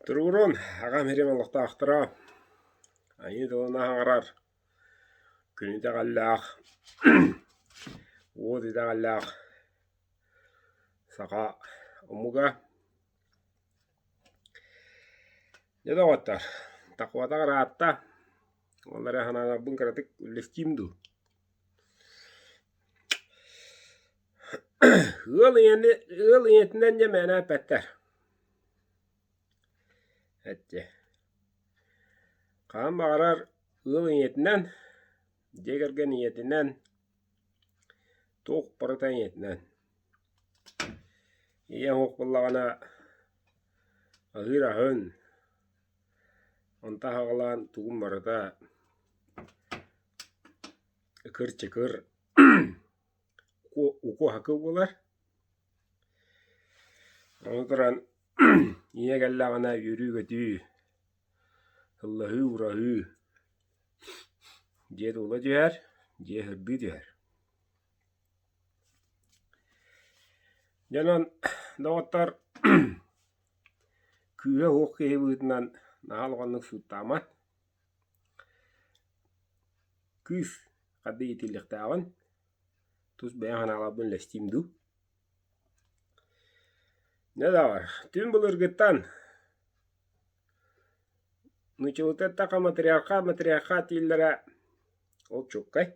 Туругурун, аҕам сирим олохтоохторо, айыы тылын аһаҕарар, күн итэҕэллээх, уот итэҕэллээх саха омуга. Дьэ доҕоттор, тахватах ыраатта, ол эрэ санааларбын кыратык үллэстиим дуу. Ыал ийэни, ыал ийэтинэн дьэ мээнэ эппэттэр. Эттэ. Хаһан баҕарар ыал ийэтинэн, дьиэ кэргэн ийэтинэн, туох барыта ийэтинэн. Ийэ суох буоллаҕына аһыыр аһын, онто аһаҕалаан тугун барыта ыкыр-чыкыр укуо-хакы буолар. Ону туран ийэ кэллэҕинэ үөрүү-көтүү, ыллаһыы-ураһыы дьиэ тула түһэр, дьиэ сырдыы түһэр. Дьэ онон доҕоттор күүһэ суох киһи быһыытынан наһаа улаханнык сууттаамат. Кыыс ханна иитиллиэхтээҕин тус бэйэм санааларбын үллэстиим дуу. Дьэ даҕар, түн былыргыттан нууччалыыта эттэххэ матриархат матриархат дииллэрэ ол чуолкай.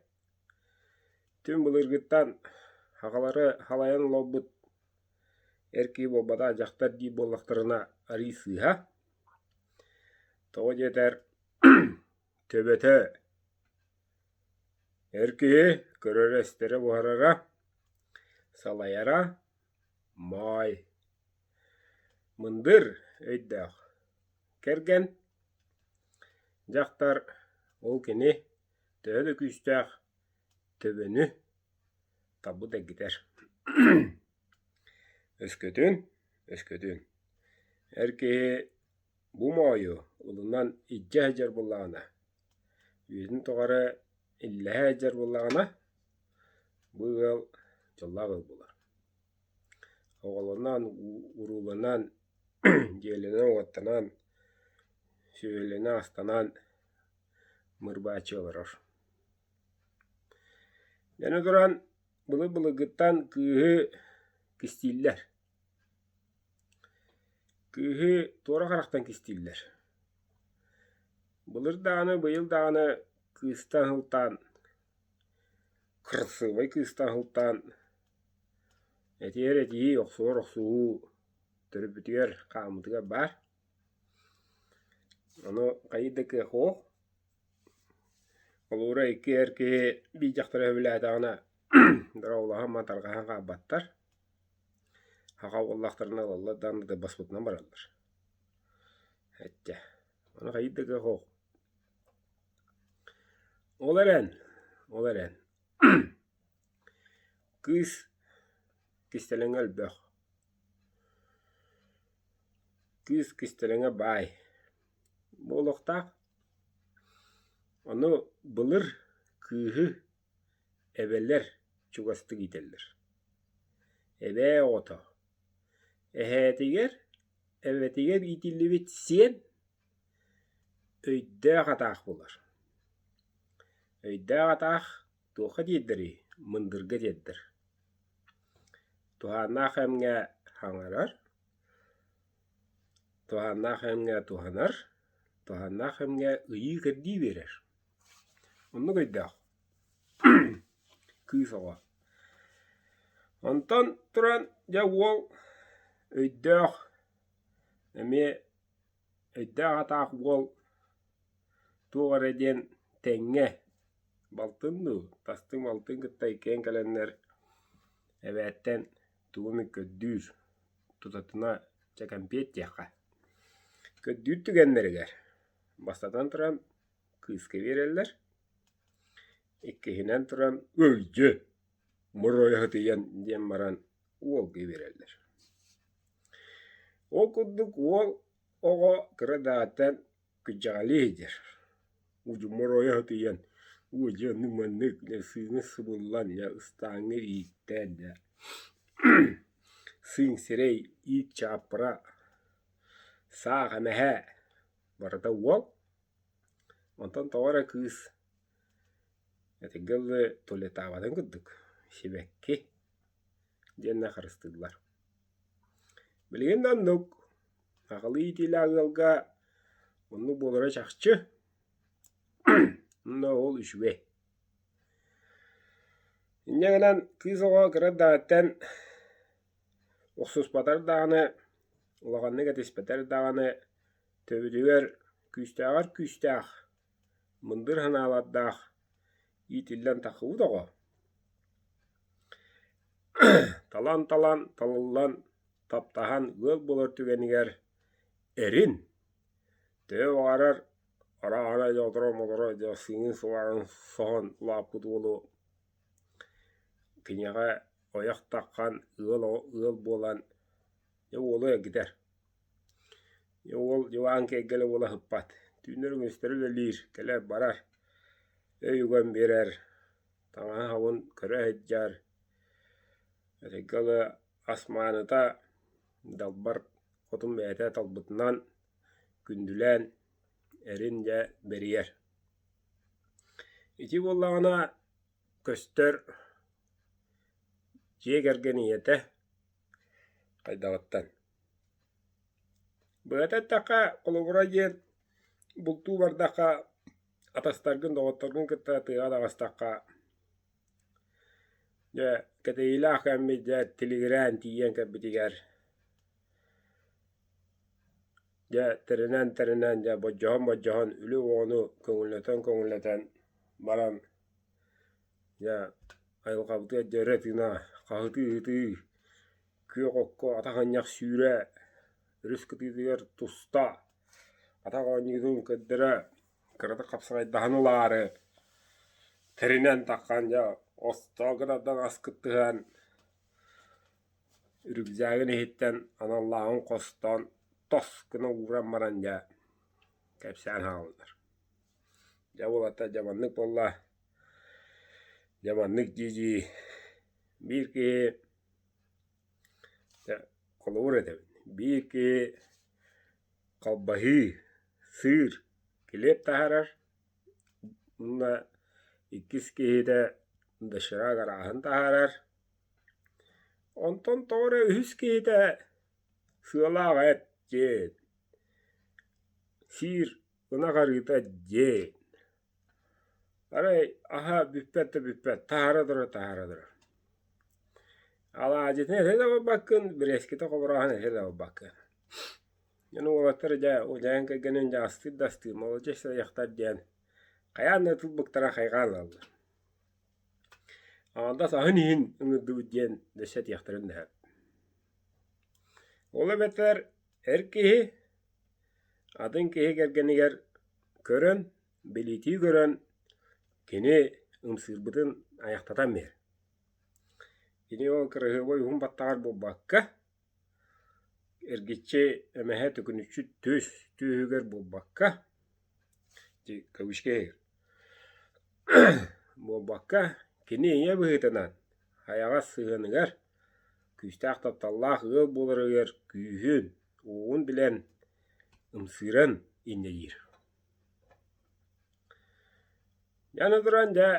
Түн былыргыттан аҕалары халайан олорбут эр киһи буолбатах дьахтар диир буоллахтарына арыый сыыһа. Тоҕо диэтэр төбөтө эр киһи көрөрө-истэрэ буһарара, салайара моой, мындыр өйдөөх кэргэн дьахтар ол кини төһө да күүстээх төбөнү талбыт эргитэр. Өскөтүн, өскөтүн эр киһи бу моойу ылынан илдьэ сылдьар буоллаҕына, үйэтин тухары иллэһэ сылдьар буоллаҕына, бу ыал дьоллоох ыал буолар. Оҕолонон, урууланан, дьиэлэнэн-уоттанан, сүөһүлэнэн-астанан мырбааччы олорор. Аны туран былыр-былыргыттан кыыһы кистииллэр. Кыыһы туора харахтан кистииллэр. Былыр даҕаны, быйыл даҕаны кыыстан сылтаан, кырасыабай кыыстан сылтаан этиһэр этиһии, охсуһар охсуһуу төрөппүтүгэр, хааммытыгар баар. Ону хайыы да кыах суох. Холобура икки эр киһи биир дьахтары сөбүлээтэҕинэ дорооболоһон баран тарҕаһан хаалбаттар. Аҕа буоллахтарына ылаллар даҕаны да баспытынан бараллар. Эттэ. Ону хайыы да кыах суох. Ол эрэн, ол эрэн кыыс кистэлэҥэ элбэх. Кыыс кистэлэҥэ баай. Буолуохтаах. Ону былыр кыыһы эбэлэр чугастык иитэллэр. Эбээ оҕото эһээтигэр, эбэтигэр иитиллибит сиэн өйдөөх атаах буолар. Өйдөөх атаах туохха тиэрдэрий? Мындырга тиэрдэр. Туһааннаах кэмҥэ хаҥарар, туһааннаах кэмҥэ туһанар, туһааннаах кэмҥэ ыйыы-кэрдии биэрэр. Оннук өйдөөх кыыс оҕо. Онтон туран дьэ уол өйдөөх эмиэ өйдөөх атаах уол туох эрэ диэн тэҥҥэ балтын дуу, тастыҥ балтын кытта иккиэн кэлэннэр эбээттэн тугу эмит көрдүүр, тутатына чэ кэмпиэт диэххэ. Көрдүүр түгэннэригэр бастатан туран кыыска биэрэллэр, иккиһинэн туран «Өлдьө, моройо сытыйан» диэн баран уолга биэрэллэр. Ол курдук уол оҕо кыра даҕаттан күдьэҕэлии сылдьар, удьуммар ойо сытыйан, уу дьэ оннук маннык сыыҥа сыбыллан дьэ ыстааҥҥа ииттээн дьэ сыыҥ сирэй иит чааппыра. Саах эмэһэ барыта уол, онтон тоҕо эрэ кыыс этэргэ дылы туалеттаабатын курдук сибэкки диэннэ харыстыыллар. Билигин да оннук аҕалыы иитиилээх ыалга оннук буолара чахчы, онно ол үчүгэй. Инньэ гынан кыыс оҕо кыра эрдэҕиттэн охсуспатар даҕаны, улаханнык этиспэтэр даҕаны төбөтүгэр күүстээҕэр күүстээх, мындыр санаалардаах иитиллэн тахсыбыт оҕо. Талан-талан, талыллан, таптаһан ыал буолар түгэнигэр эрин, төһө баҕарар арааһына дьэ оторо-моторо дьэ сыыһын-сылаарын соһон улааппыт уолу киниэхэ ойох таххан ыал ыал буолан дьэ уолу эргитэр. Дьэ уол дьылаан кэргэнэ буола сыппат. Түүннэри үгүстэри үлэлиир, кэлэр-барар, өй уган биэрэр, таҥаһын-сабын көрө сылдьар, этэҥҥэ ыла ас мааныта далбар хотун бэйэтэ талбытынан күндүлээн эрин дьэ бэрийэр. Ити буоллаҕына көстөр дьиэ кэргэн ийэтэ хайдаҕыттан. Быһата эттэххэ, холобура диэн бултуу бардахха атастаргын, доҕотторгун кытта тыаҕа таҕыстахха дьэ кэтэһиилээх кэммит дьэ тилигирээн тиийэн кэлбитигэр Дьэ тэринэн-тэринэн дьэ бодьоһон-бодьоһон үлэ оҕону көҥүллэтэн-көҥүллэтэн баран дьэ айылҕабытыгар дьэ өрө тыына хаһытыы-ыһытыы күөх окко атах ынньах сүүрэ өрүс кытыытыгар туста атах оонньуутун көрдөрө кыратык хапсаҕайдаһан ылаары тэринэн таххан дьэ остоолго тардан ас кыттыһан Рюкзагын иһиттэн аналлааҕын хостоон тос гына ууран баран дьэ кэпсээн хааллылар. Дьэ уолаттар дьэ маннык буолла, дьэ маннык дии-дии биир киһи дьэ холобур этэбин, биир киһи халбаһыы, сыыр, килиэп таһаарар уонна иккис киһитэ доширак арааһын таһаарар Онтон тоҕо эрэ үһүс киһитэ сыалаах эт диэн, сиир ынах арыыта диэн, арай аһа бүппэт да бүппэт, таһаара турар, таһаара турар. Алаадьытын этэ да барбаккын, бирээскитэ хоборооһун этэ да барбаккын. Дьон уолаттар дьэ удьаан кэргэнин дьэ астыыр да астыыр, молодец да дьахтар диэн хайаан да тылбыктара хайҕаан ылаллар. Аҥардас аһын иһин ыҥырдыбыт диэн өссө этиэхтэрин да сөп. Ол эбэтэр эр киһи атын киһи кэргэнигэр көрөн, билиитии көрөн кини ымсыырбытын айахтатан биэрэр. Кини ол кыраһыабай уһун баттаҕар буолбакка, эргиччи эмэһэ төкүнүччү түс түөһүгэр буолбакка, кавычка иһигэр буолбакка, кини ийэ быһыытынан хайаҕас сыһыаныгар, күүстээх тапталлаах ыал буоларыгар күүһүн, уоҕун билэн, ымсыыран инньэлиир. Дьэ аны туран дьэ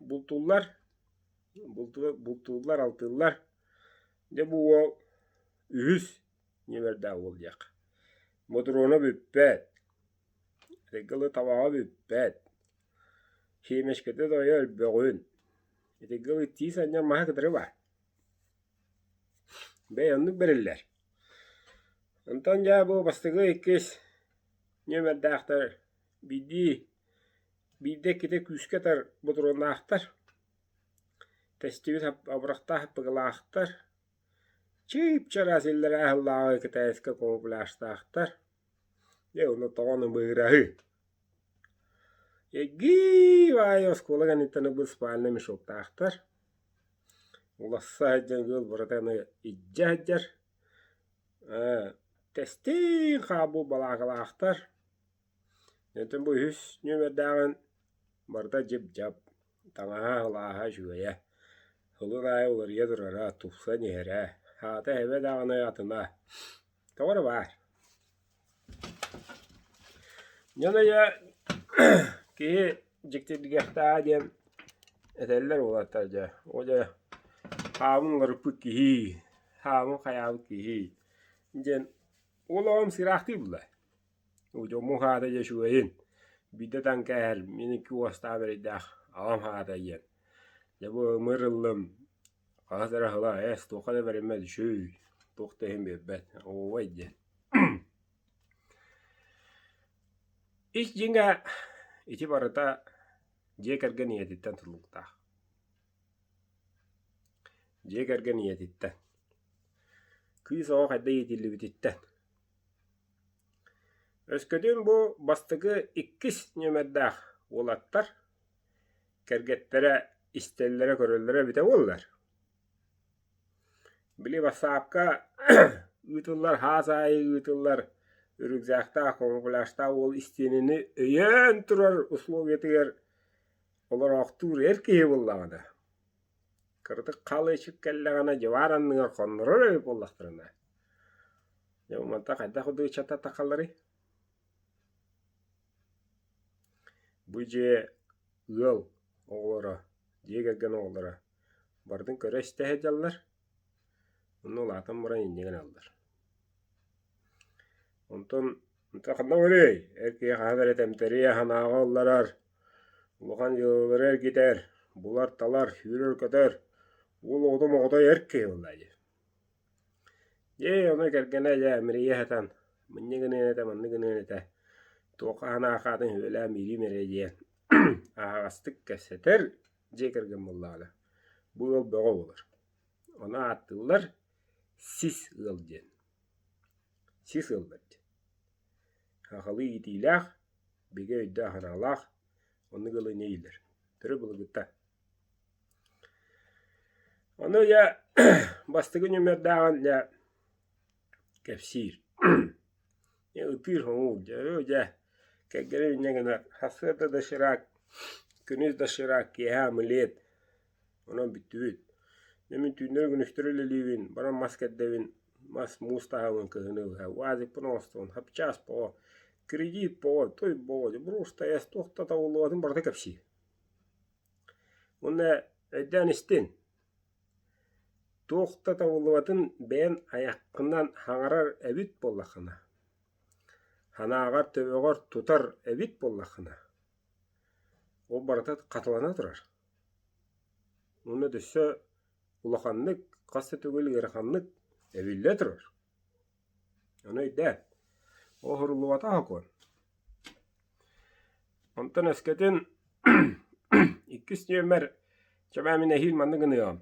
бултууллар, бултууллар, алтыыллар. Дьэ бу уол үһүс нүөмэрдээх уол диэххэ. Ботуруона бүппэт, Ытыгылы табаҕа бүппэт, сиэмэшкэтэ тойо өлбөҕүн, ытыгылы тиис анньар маһа кытары баар. Бэйэ оннук бэриллэр. Онтон дьэ бу бастакы иккис нүөмэрдээхтэр биирдии биирдэ иккитэ күүскэ ытар ботуруоннаахтар, тэстибит абырахтаах аппыгылаахтар, чыып-чараас иллэрээ сыллааҕы китайскай камуфляжтаахтар Дьэ онно тоҕо ыбыыраһыы. Эгии баайы оскуола кэнниттэн ылбыт спальнай мешоктаахтар. Уласса сылдьан ыал барыта аны илдьэ сылдьар. Ээ, тэстиин хаалбыт балаакалаахтар. Онтон бу үһүс нүөмэрдээҕин барыта дьып-дьап, таҥаһа, сылааһа үчүгэйэ. Сылын аайы уларыйа турара, тупсан иһэрэ. Аата эбэ даҕаны атына. Тоҕо эрэ баар. Дьон өйө киһи дьиктиргиэхтээҕэ диэн этэллэр уолаттар дьэ. О дьэ хаамын уларыппыт киһи, хаамын хайаабыт киһи диэн уол оҕом сыраахтыы булла. Дьоммун хаата дьэ үчүгэйин, биирдэ таҥ кээһэр, мин икки уостаах эрэйдээх аҕам хаата диэн. Дьэ бу ымыр ыллым, хаһыс эрэ сыла эс туохха да бэриммэт үчүгэй, туох да иһин биэрбэт, оһуобай диэн. Ис дьиҥэ ити барыта дьиэ кэргэн ийэтиттэн тутулуктаах. Дьиэ кэргэн ийэтиттэн. Кыыс оҕо хайдах иитиллибититтэн. Өскөтүн бу бастакы иккис нүөмэрдээх уолаттар кэргэттэрэ истэллэрэ-көрөллөрө эбитэ буоллар, били бассаапка ыытыллар хаас аайы ыытыллар рюкзактаах, камуфляжтаах уол истиэнэни өйөөн турар условиетыгар олороохтуур эр киһи буоллаҕына, кыратык хал-ичик кэллэҕинэ дьыбаар анныгар хоннорор эбит буоллахтарына, Дьэ, мантан хайдах удуучата тахалларый? Бу дьиэ ыал оҕолоро, дьиэ кэргэн оҕолоро барытын көрө-истэ сылдьаллар, онно улаатан баран инньэ гыналлар. Онтон ханна барыай, эр киһи хаһан эрэ тэмтэриэ, санааҕа ылларар, улахан дьыалалары эргитэр, булар-талар, сүүрэр-көтөр, уол оҕото моҕотой эр киһи буоллаа дии. Дьэ, ону кэргэнэ дьэ мирийэ сытан, манньа гыныан этэ, маннык гыныан этэ, туохха санаахаатын сүбэлээн биэриим эрэ диэн аһаҕастык кэпсэтэр дьиэ кэргэн буоллаҕына, бу ыал бөҕө буолар. Ону ааттыыллар сис ыал диэн. Сис ыаллар диэн. Сахалыы иитиилээх, бигэ өйдөөх-санаалаах, оннук ыалы инньэ Төрүт былыргыта. Ону дьэ бастакы нүөмэрдээҕин дьэ кэпсиир ытыыр-хоҥуур дьэ оо дьэ кэргэним инньэ гынар сарсыарда доширак, күнүс доширак, киэһэ омлет онон бүттүбүт. Дьэ мин түүннэри-күнүстэри үлэлиибин, баран мас кэрдэбин, мас муус таһабын кыһыны быһа, уазикпын оҥостобун, хапчаас боҕо, кредит боҕо, той боҕо, дьэ буруус-тайас туох да табыллыбатын барыта кэпсиир. Уонна өйдөөн истин, туох да табыллыбатын бэйэн айаххынан хаҥарар эбит буоллаххына, санааҕар төбөҕөр тутар эбит буоллаххына, ол барыта хатылана турар. Уонна өссө улаханнык, хас да төгүл ыараханнык эбиллэ турар. Ону өйдөө, оһоруллубатах окуон. Онтон өскөтүн иккис нүөмэр чэбээ мин эһиил маннык гыныаҕым.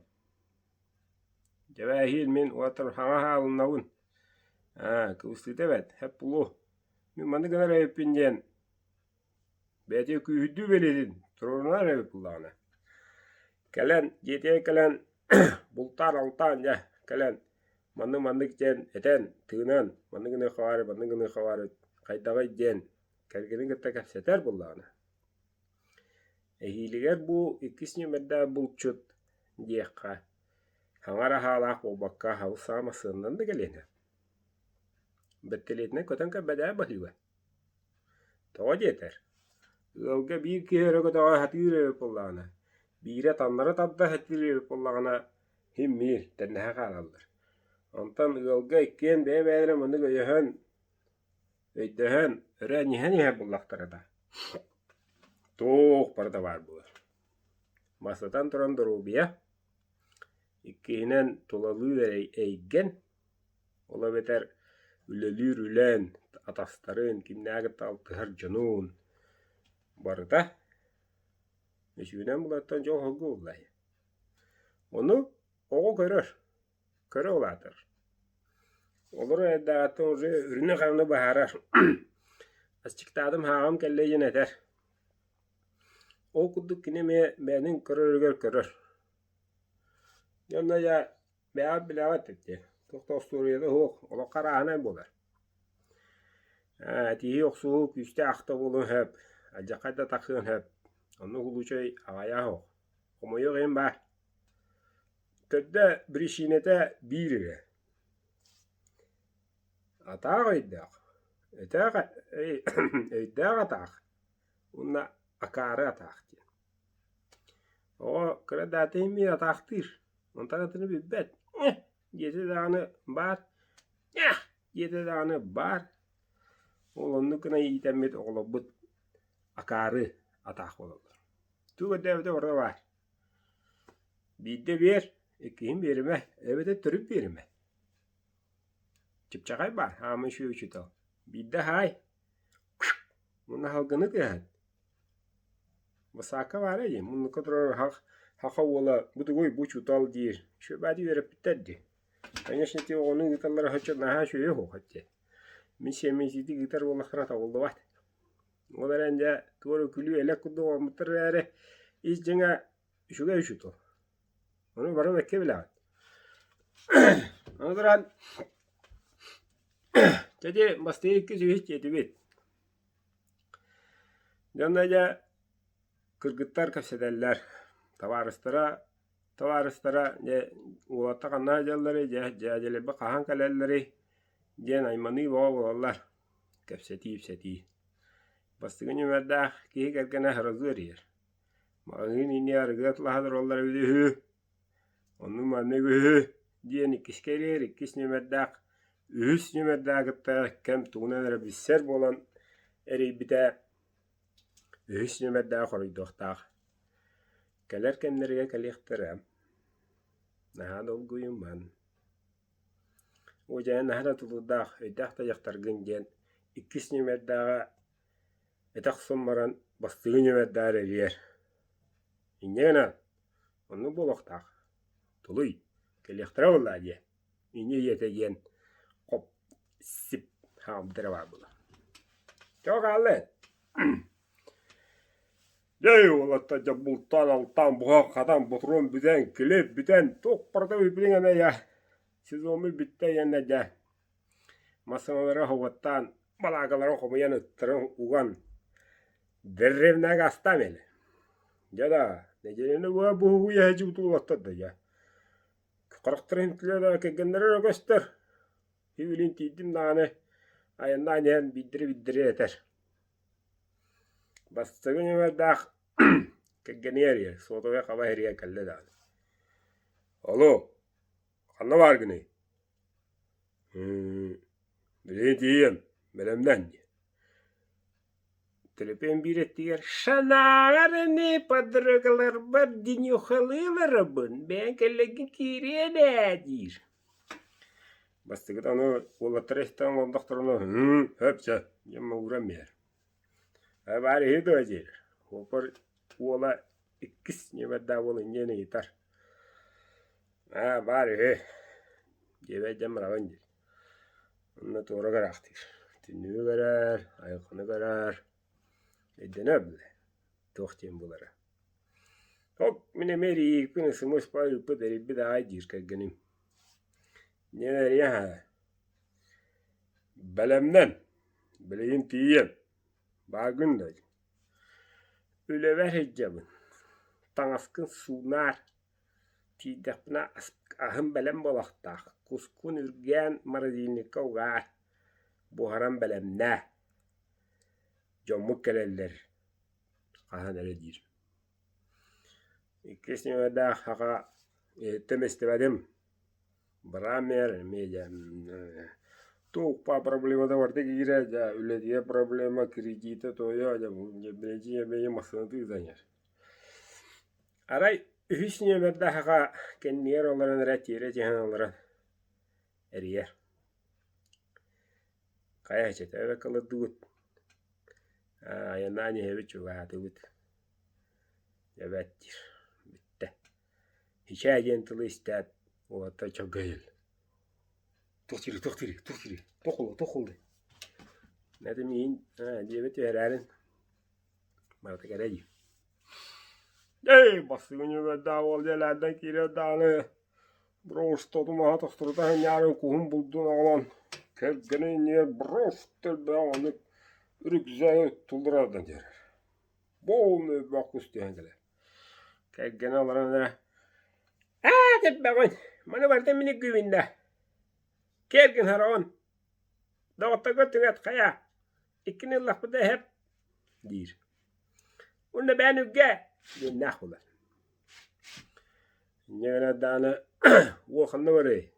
Дьэбээ эһиил мин уотар хаҥа хаалыннабын. Аа, кыбыстыыта эбэт, һэп булуо. Мин маннык гынар эбиппин диэн Бэйэтигэр күүһүрдүү бэлиэтин туруорунар эбит буоллаҕына, кэлэн дьиэтигэр кэлэн бултаан-алтаан дьэ кэлэн маннык-маннык диэн этэн, тыынан маннык гыныахха баар маннык гыныахха баар хайдаҕый диэн кэргэнин кытта кэпсэтэр буоллаҕына, эһиилигэр бу иккис нүөмэрдээх булчут диэххэ хаҥар аһаалаах буолбакка хабыс-саҕа массыынанан да кэлиэн сөп. Бэртэлиэтинэн көтөн кэлбэтэ баһыыба. Тоҕо диэтэр, ыалга биир киһи өрө көтөҕө сатыыр эбит буоллаҕына, биирэ таннары тарда сатыыр эбит буоллаҕына, син биир тэҥнэһэ хаалаллар. Онтон ыалга иккиэн бэйэ-бэйэлэрин маннык өйөһөн, өйдөһөн, өрө анньыһан иһэр буоллахтарына, туох барыта баар буолар. Бастатан туран доруобуйа, иккиһинэн тулалыыр эйгэн Ол эбэтэр үлэлиир үлээн, атастарын, кимнээҕи кытта алтыһар дьонун барыта үсүһүнэн булартан дьол-соргу буллай. Ону оҕо көрөр, көрө улаатар. Олору эрдээҕиттэн уже үрүнү-хаҥны быһаарар. Аччыктаатым, хааҕым кэллэ диэн этэр. Ол курдук кини эмиэ бэйэтин көрөрүгэр көрөр. Дьэ онно дьэ Бэйэҕит билэҕит ити, туох да остуоруйата суох, олоххо арааһынай буолар. Ээ, тииһи охсуһуу күүстээх да буолуон сөп, алдьархай да тахсыан сөп. Оннук улуучай аҕыйах суох. Хомойуох иһин баар. Төрдө биричиинэтэ биир эрэ. Атаах өйдөөх. Өтөөх өйдөөх атаах уонна акаары атаах диэн. Оҕо кыра даата иһин атаахтыыр, онтон атыны билбэт. Диэтэ даҕаны баар, диэтэ даҕаны баар. Ол оннук гына иитэммит оҕолорбут акаары атаах буолаллар. Тугу көрдөөбүтэ барыта баар. Биирдэ биэр, иккиһин биэримэ, эбэтэр төрүт биэримэ. Чыпчахай баар, хаамыы үчүгэй учуутал. Биирдэ аһаай, уонна салгыны тыаһат. Басаакка баара дии, муннукка турар хах хаха уола бу тугуй, бу учуутал диир. Үчүгэй баайы үөрэппиттэр дии. Конечно, ити оҕону ыыталлара соччо наһаа үчүгэйэ суох этэ. Мин сиэммин итиитик ыытар буоллахтара табыллыбат. Ол эрэн дьэ, туора күлүү-элэк курдук оҥорбуттар эрээри, ис дьиҥэ үчүгэй учуутал. Ону бары бэккэ билэҕит. Аны туран, чэ ити бастакы икки үһүс диэтибит. Дьонно дьэ кыргыттар кэпсэтэллэр. Табаарыстара табаарыстара дьэ уолаттар ханна сылдьалларый, дьэ дьээдьэлэрбит хаһан кэлэллэрий диэн айманыы бөҕө буолаллар. Кэпсэтии-ипсэтии. Бастакы нүөмэрдээх киһи кэргэнэ сразу эрийэр. Маҕаһыын иннигэр арыгы атылаһа тураллара эбитэ үһү, оннук-маннык үһү диэн иккискэ эрийэр, иккис нүөмэрдээх, үһүс нүөмэрдээх кытта кэм тугунан эрэ билсэр буолан эрийбитэ, үһүс нүөмэрдээх хоруйдуохтаах. Кэлэр кэмнэригэр кэлиэхтэрэ, наһаа долгуйуман. Уодьайа наһаа да тулуурдаах, өйдөөх да дьахтаргын диэн иккис нүөмэрдээҕэ этэ охсон баран бастыҥы нүөмэрдээр эрийэр. Инньэ гынан, оннук буолуохтаах, тулуй, кэлиэхтэрэ буоллаа диэ, инньэ ийэтэ диэн хоп-сип хаалбыта эрэ баар буолар. Чоо хаалла Дьэ уолаттар дьэ бултаан-алтаан, буһан-хатан, ботуруон бүтэн, килиэп бүтэн, туох барыта бүппүтүҥ эмэ дьэ, сезоммут бүттэ диэннэр дьэ, массыыналары хоботтоон, балаакаларын хомуйан ыттарын уган, дэриэбинэҕэ астаан иһэллэр. Дьэ да, нэдиэлэни быһа буһугуйа сылдьыбыт уолаттар да дьэ, харахтарын иһиттилэр да кэргэннэрэ эрэ көстөр. Билигин тиийдим даҕаны, айаннаан иһэн биирдэрэ-биирдэрэ этэр Бастакы нүөмэрдээх кэргэнигэр эрийэр, суотабай хаба эрийэн кэллэ даҕаны: «Алло, ханна бааргыный?» «Билигин тиийиэм, бэлэмнэн» диэн. Төлөпүөн биир өттүгэр «Шанааҕар ини подругаларбар денюхалыыларабын, бэйэҥ кэллэргин киириэм ээ» диир. Бастакыта ону уолаттара истэн олордохторуна «Һыы, сөп сөп» диэн ууран биэрэр. Ээ баар үһү дуо диир. Уопар уола иккис нүөмэрдээх уол инньэ ыйытар. Аа баар үһү диэбэт дьон барабын диир. Онно туора көрөөхтүүр. Түннүгү көрөр, айылҕаны көрөр. Өйдөнөр бile туох диэн буолара. Ок, мин эмиэ эрийиикпин СМС-па ыыппыт эрийбит аҕай диир кэргэним. Диэн эрийэ аһаҕа. Бэлэмнэн, билигин тиийиэм, бааргын да Үлэбэр сылдьабын, таҥаскын суунаар, тиийдэхпинэ аһым бэлэм буолуохтаах, кускун үргээн морозильникка угаар, буһаран бэлэмнээ, дьоммут кэлэллэр хаһан эрэ диир. Иккис нүөмэрдээх аҕа иһиттим истибэтим, Брамер эмиэ дьэ туох баар проблемата барыта киирэр дьэ үлэтигэр проблема, кредитэ тойо дьэ бэйэ массыыната ыытан иһэр. Арай үһүс нүөмэрдээх аҕа кэннигэр олорон эрэ тиэрэ түһэн олорон эрийэр. Хайа чэтэ эбэккэ олордубут, айаннаан иһэбит чугаһаатыбыт, эбээт диир, бүттэ. Ичээ диэн тылы истээт, уолаттар чөргөйөн «Туох диирий, туох диирий, туох диирий, туох буолла, туох буолла?» Этэ миигин диэбит түһэрээрин барыта кэрэ дии. «Эй, бастыҥ нүөмэрдээх уол дьиэлэрдэн киирэр даҕаны, брошта тумаһа тохторута сынньаарын куһун булдун оҕолон, кэргэнин иннигэр брошт элбэх оннук рюкзагы тулларардан түһэрэр. Буолну элбэх кус түһэн кэлэр. Кэргэнэ олорон эрэ «Ээ, кэлбэҕин, маны барыта мин үргүүбүн да, кэргэн хараҕын, доҕотторго түҥэт хайа» Иккини ыллахпыта эһэп диир. Уонна бэйэн үргэ диэннээх буолар. Инньэ гынан даҕаны уол ханна барыай?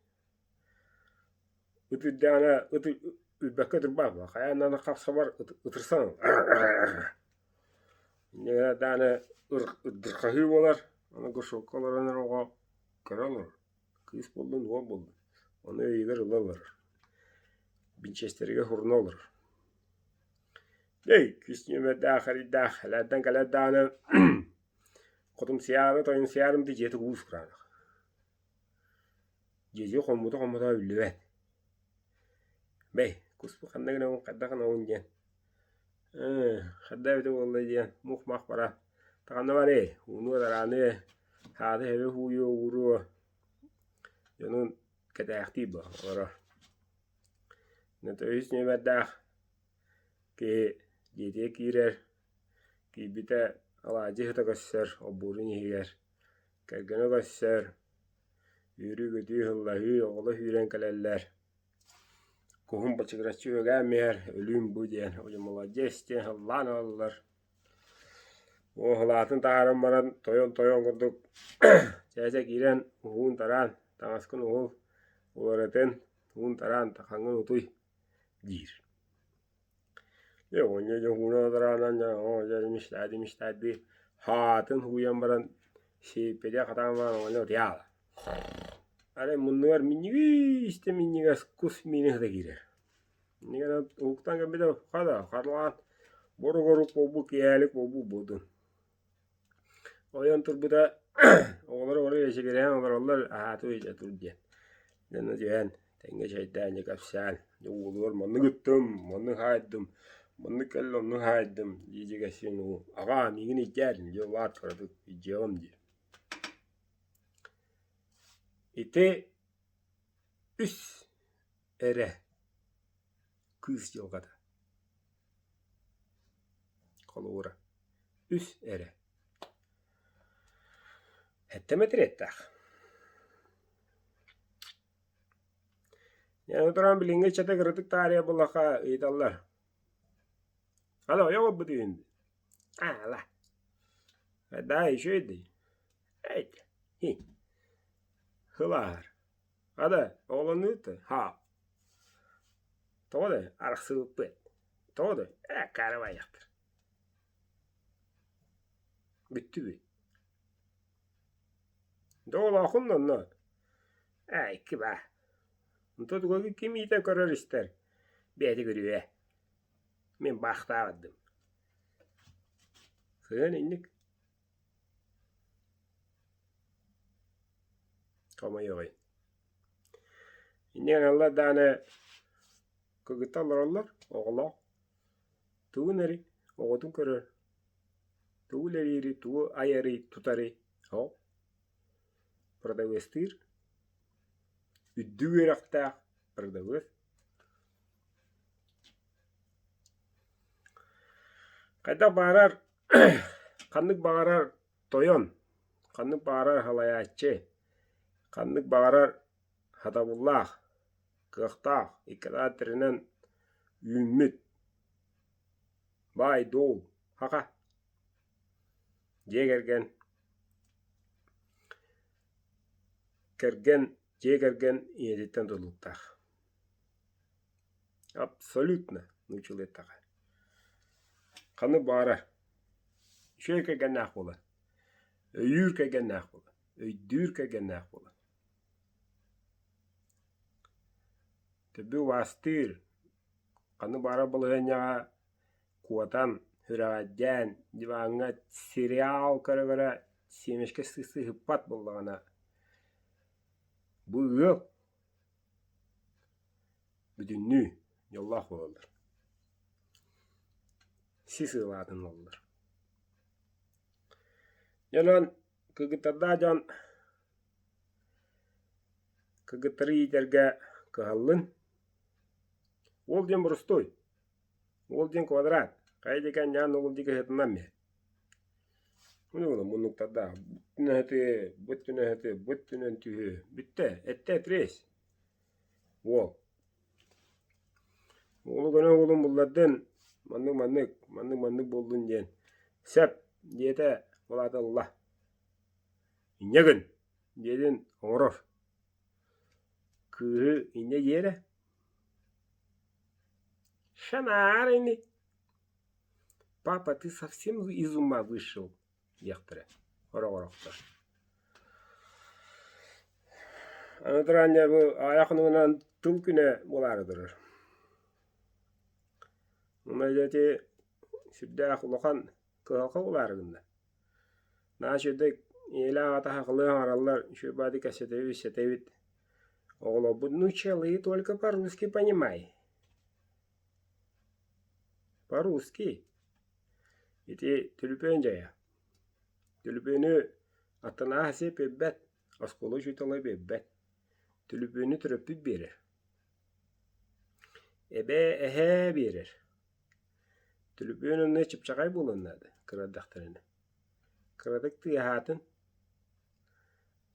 Ыт үрдэҕинэ ыт үрбэккэ ытырбат буолар. Хайаан даҕаны хап-сабар ытырсан Инньэ гынан даҕаны ырдырхаһыы буолар. Аны горшокка олорон эрэ оҕо көрө олорор. Кыыс буоллун, уол буоллун. Ону өйүгэр ыла олорор. Бинчиэстэригэр суруна олорор. Эй, кыыс нүөмэрдээх, эрийдээх, элээрдэн кэлэр даҕаны хотумсуйаары, тойонсуйаары да дьиэтэ уус кураанах. Дьиэтигэр хоммута-хоммута биллибэт. Бэй, куспут ханна гынабын, хайдах гынабын диэн. Ээ, хайдах эбитэ буолла диэн мух-мах баран таҕанна барыай, ууну-тарааны, хааты-сэби һууйуо, ууруо, дьонун кэтээхтии буо олорор. Үһүс нүөмэрдээх киһи дьиэтигэр киирэр, киирбитэ алаадьы сыта көстөр олбуорун иһигэр, кэргэнэ көстөр, үөрүү-көтүү, һыллаһыы, оҕолор сүүрэн кэлэллэр. Куһум бачыгыраччы үөгээн иһэр, өлүүм бу диэн, уйа маладьыас диэн һыллаан ылаллар. Уоһулаатын таһааран баран тойон-тойон курдук чээчэ киирэн уһуун-тараан таҥаскын уһул, уларытын, уун-тараан тахаҥҥын утуй диир. Дьэ оҕонньор дьэ уһууна-тараанан дьэ оо дьэ мечтаайдыы-мечтаайдыы хаатын һууйан баран сиэйпэтэ хатаан баран оҕонньор утуйаала. Арай муннугар минньигэс да минньигэс кус миинэ сыта киирэр. Иннигэр уһуктан кэлбитэ хата харлаан борук-орук буолбут киэһэлик буолбут буолдун. Ойон турбута оҕолоро бары эчигирээн олороллор аһаатыы илдьэ тур диэн. Дьоно түһэн тэҥҥэ чэйдээн дьэ кэпсээн дьэ уолугар маннык ыттым, маннык хаайдым, маннык кэллэ оннук хаайдым дии кэпсиэн уу аҕаа миигин илдьээр дьэ улаат кыратык илдьиэҕим диир. Ити үс эрэ кыыс дьылҕата Холобура, үс эрэ Сэттэ мэтириэттээх Дьэ туран билиҥҥи ыччаты кыратык таарыйа буллахха ыйыталлар Алло, ойох ылбыт үһүн Аала Да, үчүгэй Эйт, хи Һылааһар Хата, оҕолоннубут да Һаа Тоҕо да арахсыбыппыт Тоҕо да ээ карабайахтар Бүттүбүт Доҕолоохун да онно ээ икки баа Онто тугу ким иитэ көрөр-истэр бэйэтэ көрүө Мин баахтаабардым Сыһыан инник Хомойуоҕай Инньэ гыналлар даҕаны кыргыттар олороллор, оҕолоох, тугун эрий, оҕотун көрөр, тугу үлэлиирий, тугу айарый, тутарый, ол продавецтыыр, үрдүк үөрэхтээх продавец. Хайдах баҕарар, ханнык баҕарар тойон, ханнык баҕарар салайааччы, ханнык баҕарар сатабыллаах, кыахтаах, икки тэринэн үүммүт баай-дуол хаха дьиэ кэргэн кэргэн дьиэ кэргэн ийэтиттэн тутулуктаах. Абсолютно нууччалыы эттэххэ. Ханнык баҕарар үчүгэй кэргэннээх буолан, өйүүр кэргэннээх буолан, өйдүүр кэргэннээх буолан Төбө убаастыыр, ханнык баҕарар балаһыанньаҕа куотан, сүрэҕэлдьээн, диваҥҥа сериал көрө-көрө семечка сыһыппат буоллаҕына, бу ыал бүтүннүү дьоллоох буолаллар. Сис ыалаатын ылаллар. Дьэ онон кыргыттардаах дьон Кыргыттары иитэргэ кыһаллын. Уол диэн боростуой, уол диэн квадрат, хайа диэки анньаан ол диэки сытынан иһэр. Муннуктардаах бүттүнэһити, бүттүнэһити, бүттүнэн түһүө, бүттэ, эттэ тресь. Уол. Уолу көнө уолун буллардын. Маннык-маннык, маннык-маннык буоллун диэн сөп диэтэ, ол аата ылла. Инньэ гын диэтин оҥорор. Кыыһы инньэ диэрэ. Шанаар ини. Папа, ты совсем из ума вышел диэхтэрэ ороҕорохтор. Аны туран дьэ бу аҕыйах хонугунан тыл күнэ буолаары турар. Уонна дьэ ити сүрдээх улахан кыһалҕа буолаары гынна. Наһаа үчүгэйдик ийэлээх аҕата сахалыы саҥараллар, үчүгэй баҕайытык кэпсэтэбит, исэтэбит. Оҕолорбут ну челы только по-русски понимай. По-русски. Ити түлүпүөн дьайа. Түлүпүөнү аттынааһы сиэ биэрбэт, оскуола учуутала биэрбэт. Түлүпүөнү төрөппүт биэрэр. Эбээ, эһээ биэрэр. Түлүпүөн онно чыпчаҕай буолуон наада, кыра эрдэхтэринэ. Кыратык тыаһаатын,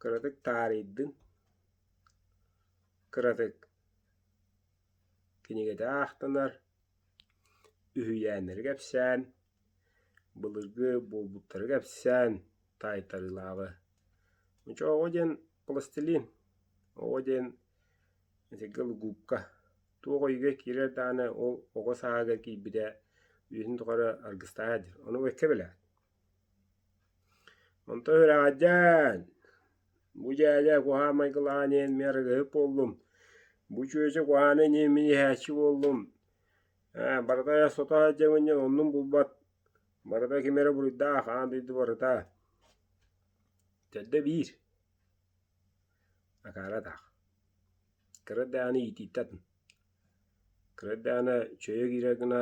кыратык таарыйдын, кыратык кинигэтэ аахтанар, үһүйээннэри кэпсээн, былыргы буолбуттары кэпсээн таайтарыылааҕы. Оччо оҕо диэн пластилин, оҕо диэн итиргэ лугуупка. Туох өйгө киирэр даҕаны ол оҕо сааһыгар киирбитэ үйэтин тухары аргыстаах диир. Ону бэккэ билэҕин. Онтон үрэҕэлдьээн, бу дьээдьэ куһаҕан майгылаан иһэн мин арыгыһыт буоллум, бу чүөчэ куһаҕаны иһин мин иһээччи буоллум, ээ барыта сото сылдьабын диэн оннун булбат, барыта ким эрэ буруйдаах, аан дойду барыта. Төрдө биир, акаара атаах. Кыра даҕаны иитиитэ атын. Кыра даҕаны чөйө киирэр гына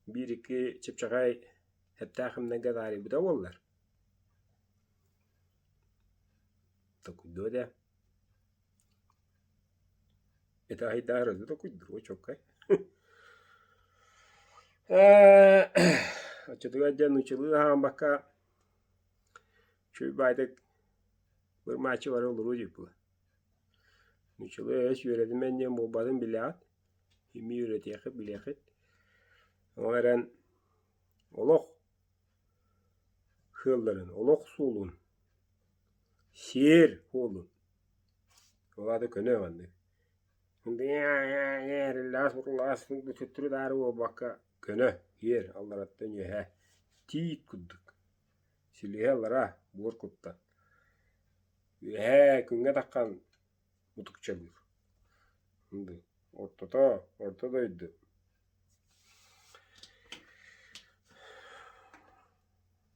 Биир-икки чыпчахай эттээх эмнэргэ таарыйбыта буоллар, токуйдуо этэ. Ити аһыйдааһар өлө токуйдуруо чуолкай. Оччотугар дьэ нууччалыы аһаабакка үчүгэй баайдык бырмааччы бары олоруо диир буолар. Нууччалыы өс үөрэтимэн диэн буолбатын билэҕит Эмиэ үөрэтиэххит, билиэххит. Ол эрэн олох сыалларын, олох суолун, сиэр суолун ол аата көнө маннык эриллэҕэс-буруллаҕас төттөрү-таары буолбакка көнө, сиэр аллараттан үөһэ тиит курдук силиһэ аллара буор куттан үөһээ күҥҥэ таххан мутукчалыыр Ортото, орто дойду.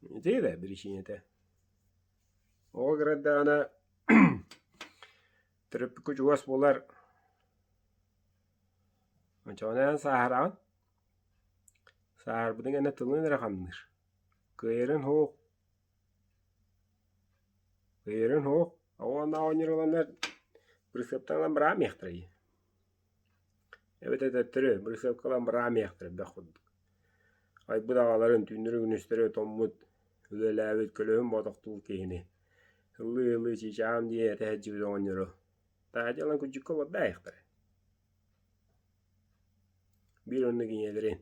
Ити да биричиинэтэ. Оҕо кыра эрдэҕинэ төрөппүккэ чугас буолар оччоҕуна сааһыраҕын. Сааһырбытыҥ кэннэ тылын эрэ хамныыр. Кыайарын суох Кыайарын суох. Уонна оонньууруланнар бырысыаптан ылан быраамыахтара дии. Эбэтэр төттөрү бырысыапка ылан быраамыахтара бөх курдук. Айбыт аҕаларын түүннэри-күнүстэри томмут, үлэлээбит көлөһүн ботохтуур киһини ыллыы-ыллыы чыычааҕым диэн этэ сылдьыбыт оҕонньору таһырдьа ылан күрдьүккэ олордо аайахтара. Биир оннук ийэлэрин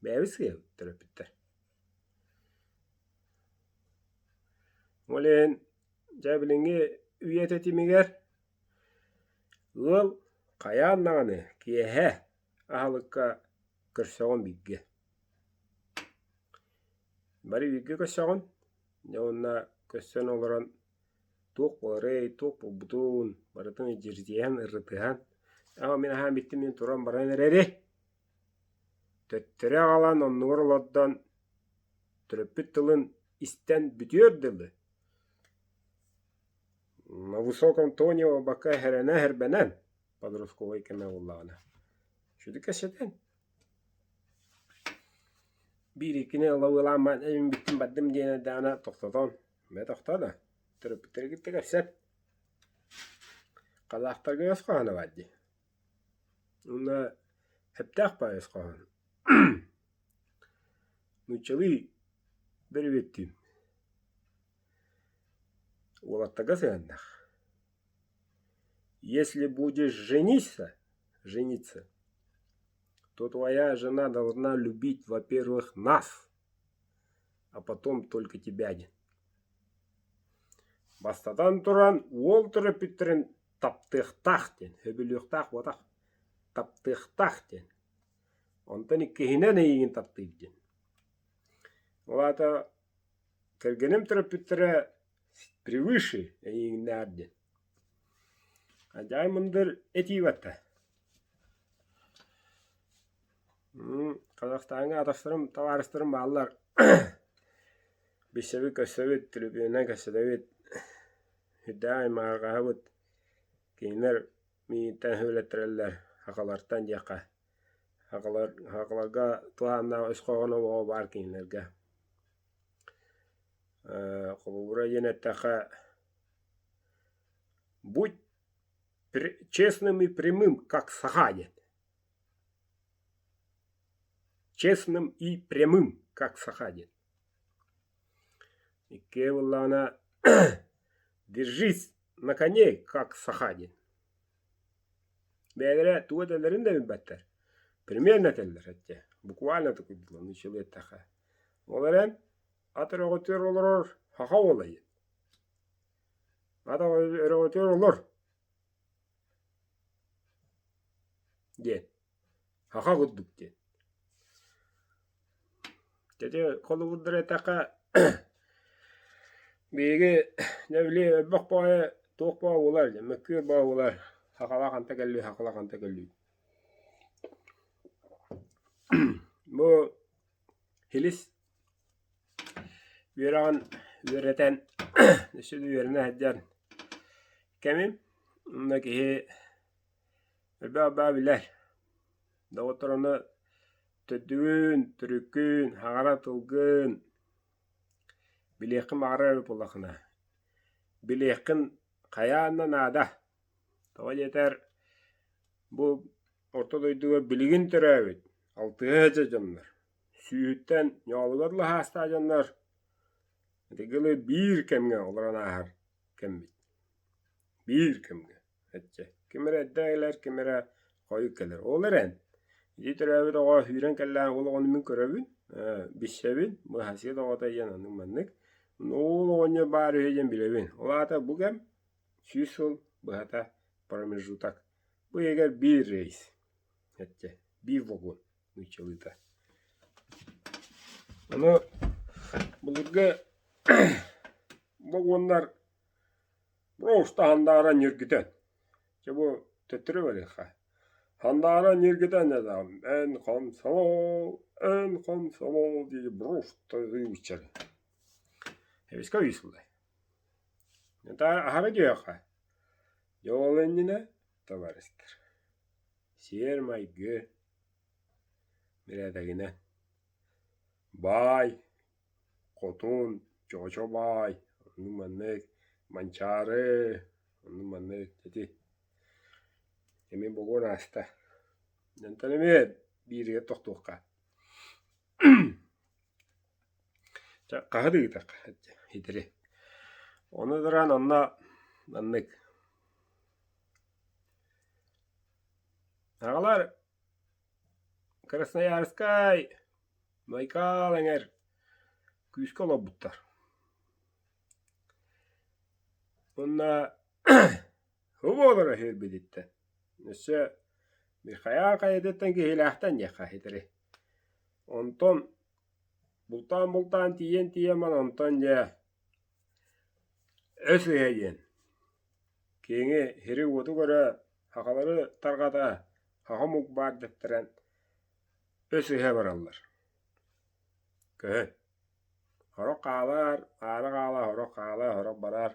бэйэбит сыыһабыт төрөппүттэр. Ол иһин дьэ билиҥҥи үйэ тэтимигэр ыал хайаан даҕаны киэһэ аһылыкка көрсөҕүн бииргэ. Бары бииргэ көрсөҕүн, дьэ уонна көрсөн олорон туох буоларый, туох буолбутун барытын илдьиритиһэн, ырытыһан, аа мин аһаан бүттүм мин туран баран эрэри Төттөрү аҕалан оннугар олордон, төрөппүт тылын истэн бүтүөр дылы на высоком тоне буолбакка эрэнэ-эрбэнэн подростковай кэмэ буоллаҕына сүдү кэпсэтэн биир-иккини ылабыалаан баран бүттүм бардым диэн эрдэҕинэ тохтотон мэ тохтоо да төрөппүттэри кытта кэпсэт Халаахтарга өс хоһооно баар дии Уонна сөптөөх баҕайы өс хоһоон. Нууччалыы бөрүбүөттүүм. Уолаттарга сыһыаннаах. Если будешь жениться, жениться. то твоя жена должна любить, во-первых, нас, а потом только тебя диэн. Бастатан туран, уол төрөппүттэрин таптыахтаах диэн, сөбүлүөхтээх буотах, таптыахтаах диэн. Онтон иккиһинэн эйигин таптыыр диэн. Ол аата кэргэним төрөппүттэрэ превыше эйигиннээр диэн. Адьай мындыр этии батта. Казахстаҥҥа атастарым, табаарыстарым бааллар. Билсэбит, көрсөбүт, төлөпүөнүнэн кэпсэтэбит, сүрдээх аймаарҕаһабыт. Кинилэр миигиттэн сөбүлэттэрэллэр, сахалартан диэххэ. Сахалар, сахаларга туһааннаах өс хоһооно оҕо баар кинилэргэ. Холобура диэн эттэххэ, будь честным и прямым, как саха диэн. Честным и прямым, как саха диэн. Иккиэ буоллаҕына держись на коне, как саха диэн. Бэйэлэрэ тугу этэллэрин да билбэттэр. Примерно этэллэр эттэ. Буквально такой было, нууччалыы эттэххэ. Ол эрэн ат өрөҕөтүгэр олорор саха уола диэн. Ат өрөҕөтүгэр олор диэн. Саха курдук диэн. Ити холобурдары эттэххэ биһиги дьэ били элбэх баҕайы туох баҕа буолар мөккүөр баҕа буолар сахалаах ханта кэллий сахалаах ханта кэллий Бу Хилис үөрэҕин үөрэтэн өссө да үөрэнэ сылдьан кэмим онно киһи элбэх баа билэр Доҕоттор ону төрдүгүн, төрүккүн, хаҥара тылгын билиэххин баҕарар эбит буоллаххына, билиэххин хайаан да наада. Тоҕо диэтэр, бу орто дойдуга билигин төрөөбүт алтыһа сылдьар дьоннор, сүүһүттэн ньоолугар лаһаастаах дьоннор итигили биир кэмҥэ олорон ааһар кэммит. Биир кэмҥэ. Эччэ, ким эрэ эрдэ кэлэр, ким эрэ хойут кэлэр. Ол эрэн, ити төрөөбүт оҕо сүүрэн кэллэҕин ол оҕону мин көрөбүн, билсэбин, быһасыат оҕото диэн оннук маннык. Ол оҕонньор баар үһү диэн билэбин. Ол аата бу кэм 100 сыл быһата промежуток. Бу иһигэр биир рейс, эччэ, биир вагон нууччалыыта. Ону былыргы вагоннар Просто хандаара ньиргитэн. Чэ бу төттөрү барыахха. Хандаара ньиргитэн дьадаҕым эн комсомол, эн комсомол дии просто ыыбыччар. Эбискэ ыйсыллай. Аһара диэххэ. Дьэ ол иннинэ товарищтар. Сиэр-майгы бирээдэгинэн баай Хотун, чоочо баай, оннук-маннык, Манчаары, оннук-маннык ити эмиэ богуон ааста. Онтон эмиэ бииригэр тохтуохха. Чэ хаһы да ыытыахха итири. Ону туран онно маннык Аҕалар Красноярскай Байкал эҥэр күүскэ олорбуттар. Уонна һубу олоро үһүөрбүтүттэн өссө Михаил хайатыттан киһилээхтэн диэххэ итири. Онтон бултаан-бултаан тиийэн-тиийэн баран онтон дьэ өс ыһа диэн киэҥи сири-уоту көрө, сахалары тарҕата, саха омук баар дэттэрэн Өс ыһа бараллар Көһөн Сорох хаалар, аара хаалар, сорох хаалар, сорох барар,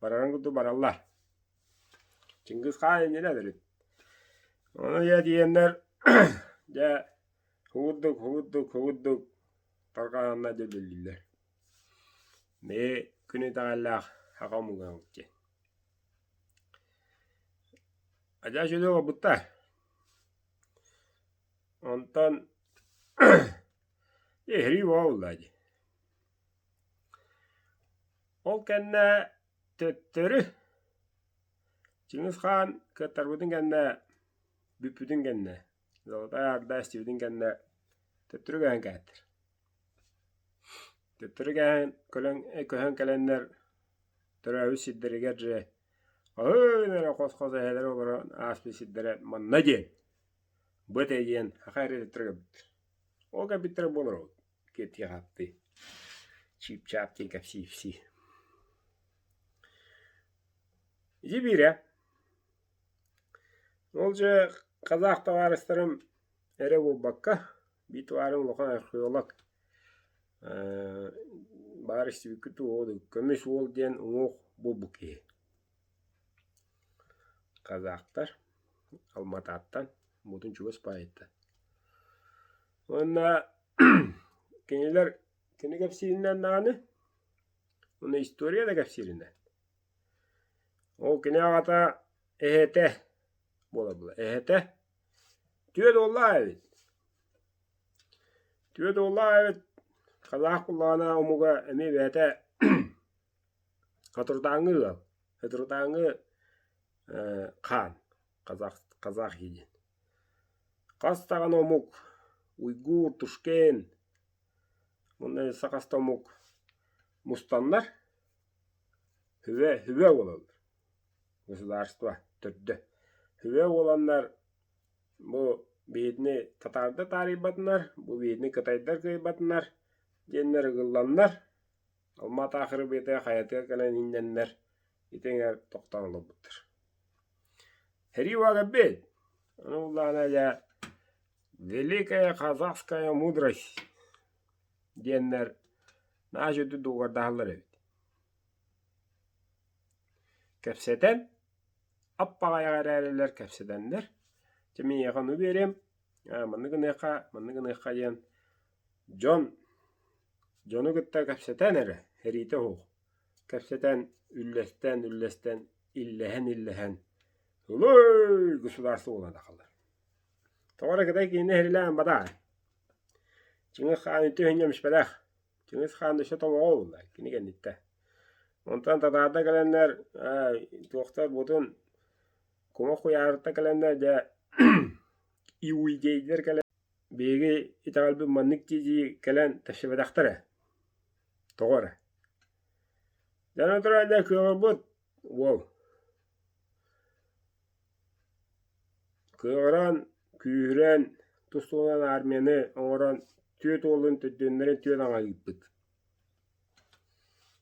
барарын курдук бараллар Чингис Хаан иннинэ эбит Ону дьэ тиийэннэр дьэ курдук курдук курдук тарҕаһанна дьэ Бэйэ күн итэҕэллээх саха омуга диэн Адьас үчүгэй олорбуттар Онтон эһэрии буолла дии. Ол кэннэ төттөрү Чыҥыс Хаан кыаттарбытын кэннэ, бүппүтүн кэннэ. Золотая Орда эстибитин кэннэ төттөрү көһөн кээттэр. Төттөрү кээһэн көлөн көһөн кэлэннэр төрөөбүт сирдэригэр дьэ аһыын эрэ хос-хос эһэлэрэ олорон ааспыт сирдэрэ манна диэн бу этэ диэн саха эрэ төттөрү кэлбиттэр. Ол кэлбиттэрэ буолар ол киэптии-хаптыы чип-чаап диэн кэпсии-ипсии. Ити биирэ. Ол дьэ казах табаарыстарым эрэ буолбакка, биир табаарым улахан археолог баар истибиккит дуо көмүс уол диэн уҥуох буолбут киһи. Казахтар Алмататтан, буутун чугас баайыттан. Уонна кинилэр кини кэпсииринэн даҕаны, уонна история да кэпсииринэн Ол кини аҕата эһэтэ буола-буола эһэтэ түөрт уоллаах эбит. Түөрт уоллаах эбит казах буоллаҕына омуга эмиэ бэйэтэ Хатырдааҥҥы ыал, Хатырдааҥҥы хаан казах казахи диэн. Хас даҕаны омук уйгур, тушкен уонна өссө хас да омук мустаннар Хүбэ хүбэ буолаллар, государство төрдө. Хүбэ буоланнар бу биһигини татаардар таарыйбатынар, бу биһигини кытайдар кыайбатынар диэннэр ыгылланнар, Алма-Ата Хырыбыйата хайатыгар кэлэн иҥнэннэр ити эҥээр тохтоон олорбуттар. Сэрии уола кэлбит. Ону буллаҕына дьэ «Великая казахская мудрость» диэннэр наһаа үчүгэйдик дуогабардаһаллар эбит. Кэпсэтэн, ап-аҕайах эрээрилэр кэпсэтэннэр, дьэ миэхэ ону биэриэм, маннык гыныахха, маннык гыныахха диэн дьон дьону кытта кэпсэтэн эрэ, сэриитэ суох, кэпсэтэн, үллэстэн, үллэстэн, иллэһэн-иллэһэн ылый государство буолан тахаллар. Тоҕо эрэ кытай киһини сэриилээн бадаа. Чыҥыс Хаан үтүө иһинньэ Чыҥыс Хаан өссө тобоҕо буолла кини кэнниттэн. Онтон татаардар кэлэннэр туохтар бутун кумах куйаарыттан кэлэннэр дьэ иудейдэр кэлэн биһиги итэҕэлбит маннык дии-дии кэлэн тэпсибэтэхтэрэ. Тоҕо эрэ. Дьэ туран дьэ кыаҕырбыт уол Кыаҕыран, күүһүрэн, тус-туһунан армияны оҥорон түөрт уолун төрдүөннэрин түөрт аҥа ыыппыт.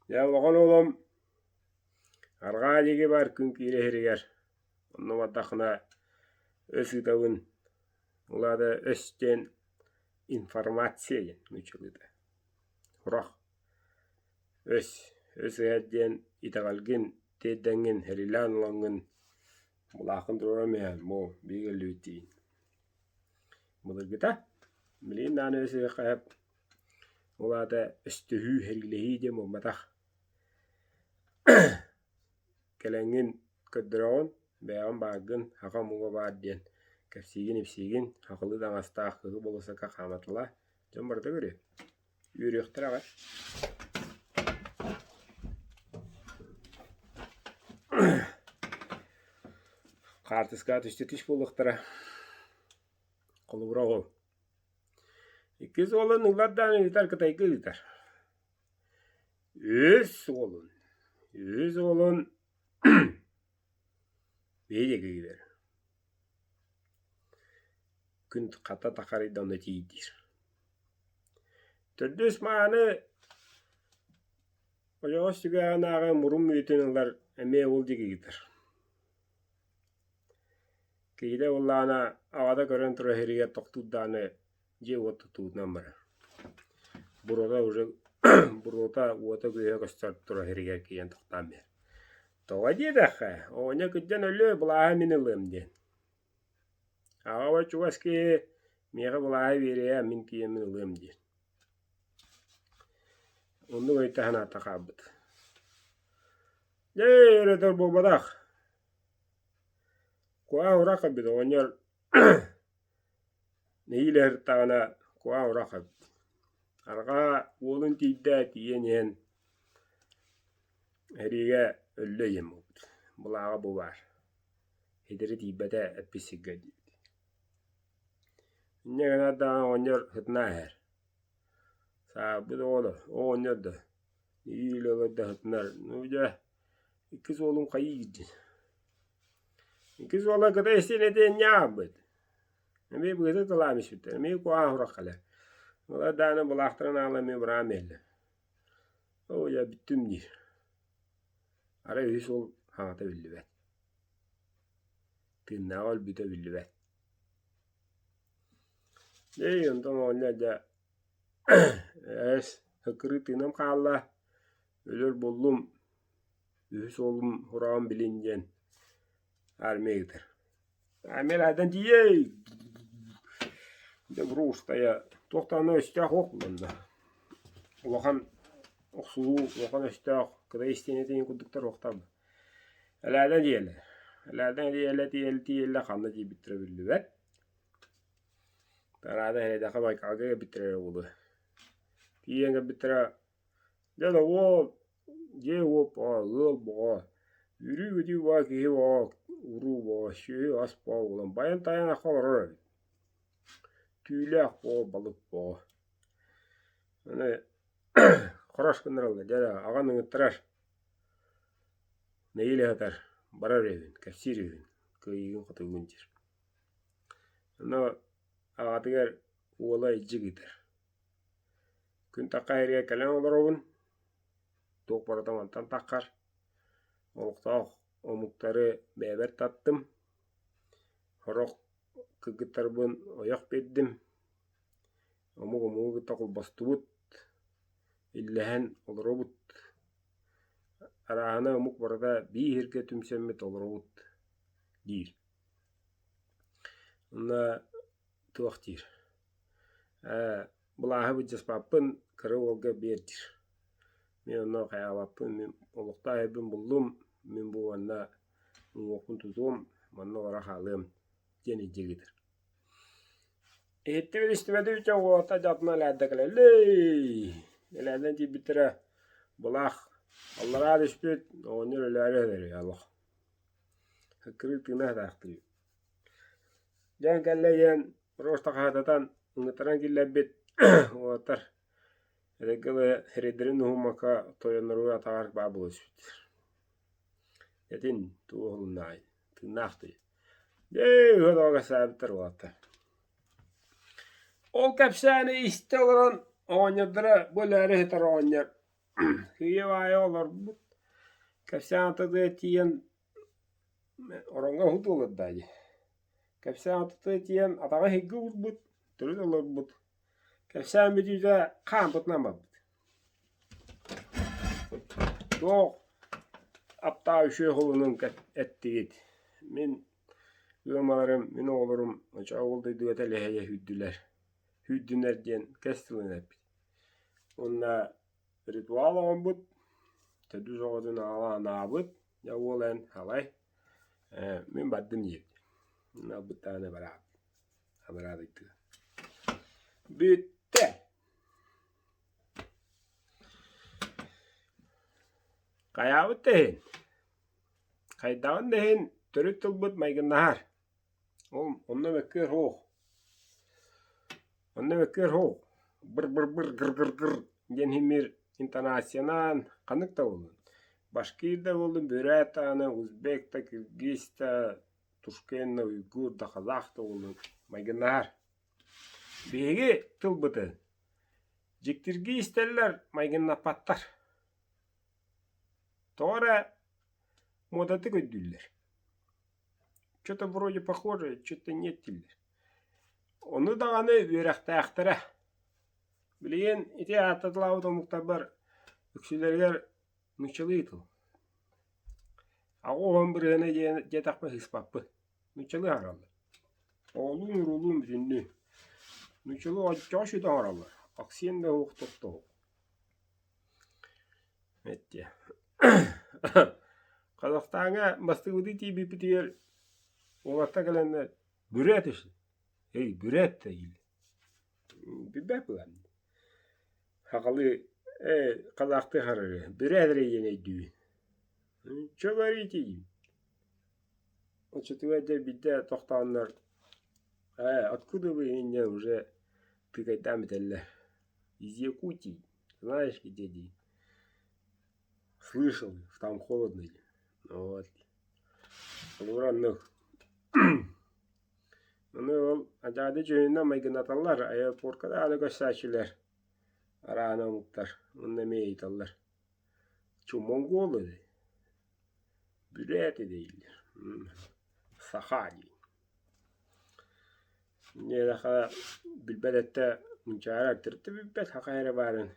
Дьэ улахан уолум арҕаа диэки бар күн киирэ иһэригэр онно бардаххына өс ыытабын, ол аата өс диэн информация диэн нууччалыыта, сурах, өс, өс ыһар диэн итэҕэлгин тиэрдэҥҥин, эрилээн ылаҥҥын Былааххын туруоран иһэн, бу биир өллүбүт диигин. Былыргыта, билигин даҕаны өс ыһыахха ол аата өстөһүү, сэриилэһии диэн буолбатах. Кэлэҥҥин көрдөрөҕүн, бэйэҕин бааргын, саха омуга баар диэн кэпсиигин-ипсиигин, сахалыы таҥастаах кыһыл болуоссакка хааматалаа, дьон барыта көрүө. Үөрүөхтэрэ аҕай. Хаартыскаҕа түстэ түс буолуохтара. Холобура ол. Иккис уолун ылар даҕаны ыытар Кытайга ыытар. Үс уолун, үс уолун биһиги киирэр. Күн хата тахарыйда онно тиийдиир. Төрдүс мааны ойоҕос түгэҕинээҕи мурун мүөтүн ылар эмиэ ол диэки ыытар. Киһитэ буоллаҕына аҕата көрөн турар сиригэр тохтуур даҕаны дьиэ-уот тутуутунан барар. Буруота уже буруота уота-күөһэ көстөр турар сиригэр киирэн тохтоон биэр. Тоҕо диэтэххэ, оҕонньор кырдьан өлүө, былааһы мин ылыам диэн. Аҕабар чугас киһи миэхэ былааһы биэриэ, мин тиийэммин ылыам диэн. Оннук өйтө санаата хаалбыт. Дьэ, өрөтөр буолбатах. Куһаҕан урах эбит оҕонньор нэһиилэ сырыттаҕына куһаҕан урах эбит. Арҕаа уолун тиийдэ, тиийэн иһэн эриигэ өллө ийэм буолбут. Былааҕа бу баар. Ситэри тиийбэтэ эппит сиргэ диэбит. Инньэ гынан даҕаны оҕонньор сытына иһэр. Саарбыт оҕолор, оҕонньор да иилэ да сытынар. Ну дьэ, иккис уолум хайыы диэн. Иккис уола кытай истиэнэтэ инньэ аҕалбыт. Эмиэ быата тылаан испиттэр, эмиэ куһаҕан сурах кэлэр. Ылар даҕаны былаахтарын аала эмиэ быраан биэрэллэр. Оо дьэ бүттүм диир. Арай үһүс уол аҕата биллибэт. Тыыннааҕа өлбүтэ биллибэт. Дьэ онтон оҕонньор дьэ ээс ыккырыы тыыным хаалла, өлөр буоллум, үһүс уолум сураҕын билин диэн армия ыытар. Армия тиийэй! Дьэ брустая туох даҕаны өстөөх уох буланна. Улахан охсуһуу, улахан өстөөх кытай истиэнэтин курдуктар уохтаабыт. Элээдэн тиийэллэр. Элээдэн тиийэллэр, тиийэллэр, тиийэллэр, ханна тиийбиттэрэ биллибэт. Тараада эрэйдэххэ Байкалга кэлбиттэрэ эрэ буолуо. Тиийэн кэлбиттэрэ дьэ уол дьиэ-уот бөҕө, ыал бөҕө, үөрүү-көтүү бөҕө, киһи бөҕө, уруу бөҕө, сүөһү-ас бөҕө буолан байан-тайан акка олорор эбит. Түүлээх бөҕө, балык бөҕө. Аны хорос гыннараллар, дьэ эрэ аҕан ыҥыттарар, нэһиилэ сытар, барар үһүбүн, кэпсиир үһүбүн, кыайыыгын-хотуйгун диир. Ону аҕатыгар уола илдьи ыытар. Күн тахха иһэригэр кэлэн олоробун, туох барыта мантан таххар, олохтоох омуктары бэйэбэр таттым, сорох кыргыттарбын ойох биэрдим, омук омугу кытта холбостубут, иллэһэн олоробут, арааһына омук барыта биир сиргэ түмсэммит олоробут диир. Онно туох диир ээ былааһы былдьаспаппын кыра уолга биэр диир. Мин онно хайаабаппын, мин олохтоох эбин буллум, мин бу уонна уҥуохпун тутуом, манна олоро хаалыам диэн илдьэ ыытар. Иһиттибит истибэтибит дьон уолаттар дьаатынан элээрдэ кэлэллэй. Элээрдэн тиийбиттэрэ былаах аллараа түспүт, оҕонньор өлөөрү эһэлэр олох. Кырыы тыына сатаахтыы. Дьон кэллэ диэн просто хаһыататан ыҥыртаран киллэрбит уолаттар эрэйгэ дылы сирэйдэрин уһуммакка тойонноругар атаҕар баар буола түспүттэр. Этин тугу уһулуннаҕай, тыыннаах дии. Дьэ ыһа-тоҕо кэпсээбиттэр уолаттар. Ол кэпсээни истэ олорон оҕонньордоро бу өлөөрү сытар оҕонньор Сыыйа-баайа олорбут, кэпсээн аттытыгар тиийэн ороҥҥо уһун туоларда дии. Кэпсээн аттытыгар тиийэн атаҕа иһиргэ уурбут, төрүт олорбут. Кэпсээн бүтүүтэ хаампытынан барбыт. Туох аптаах үчүгэй холунун эттигит. Мин ыамаларым, мин оҕолорум оччоҕо ол дойдуга тэлэһийэ сүүрдүлэр. Сүүрдүнэр диэн кэс тылын эппит. Уонна ритуал оҥорбут, төрдүс оҕотун анаабыт, дьэ уол эн халай, ээ мин бардым диэбит. Ылбыттаҕына бараабыт, абыраабыттыы. Бүттэ. Хайаабыт да иһин, хайдаҕын да иһин төрүт тылбыт майгыннаһар. Ол онно мөккүөр суох. Онно мөккүөр суох. Быр-быр-быр, гыр-гыр-гыр диэн иһиммир интонациянан ханнык да буоллун. Башкир да буоллун, бүрээт даҕаны, узбек да, киргиз да, тушкен да, уйгур да, казах да буоллун майгыннаһар. Биһиги тылбытын дьиктиргии истэллэр, майгыннаппаттар. Тоҕо эрэ муодатык өйдүүллэр. Что-то вроде похоже, что-то нет дииллэр. Ону даҕаны үөрэхтээхтэрэ. Билигин ити ааттатылаабыт омуктарбар үксүлэригэр нууччалыы тыл. Аҕа бырыһыана диэн диэтэхпинэ сыыспаппын. Нууччалыы аһараллар. Оҕолуун-уруулуун бүтүннүү. Нууччалыы оччоҕо сүтэ оҥороллор. Аксиэн да суох, туох да суох. Эттиэ. Казахстаҥҥа бастакыбытыы тиийбиппитигэр уолаттар кэлэннэр бүрээт үһү эй бүрээт да дииллэр билбэт буолан сахалыы ээ казахтыы харарыы бүрээт эрэ диэн өйдүүбүн чё говорите диибин оччотугар дьэ биирдэ тохтооннор Ээ, откуда вы инньэ уже тыкайдаан бүтэллэр. Из Якутии. Знаешь где дии? Слышал, там холодно дии. Вот. Холобур оннук. Ону ол адьаады дьүһүнүнэн майгынаталлар, аэропорка даҕаны көрсөөччүлэр, араана омуктар уонна эмиэ ыйыталлар. Чу монголы бүрээт дииллэр Саха дии. Инньэ билбэт этэ мунчаарар төрүт да билбэт саха эрэ баарын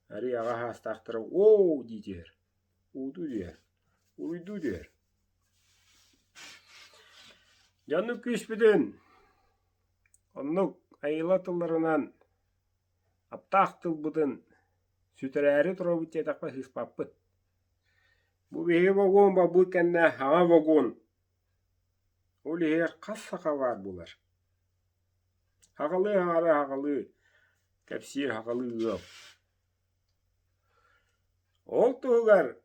арыый аҕа саастаахтара оо дии түһэр, уутуу түһэр, уруйдуу түһэр. Дьэ оннук күүспүтүн оннук айыла тылларынан Аптаах тылбытын сүтэрээри турабыт диэтэххэ сыыспаппыт. Бу биһиги вагон барбыт кэннэ саҥа вагон. Ол иһигэр хас саха баар буолар? Сахалыы аҥара сахалыы кэпсиир сахалыы ыал. Ол туһугар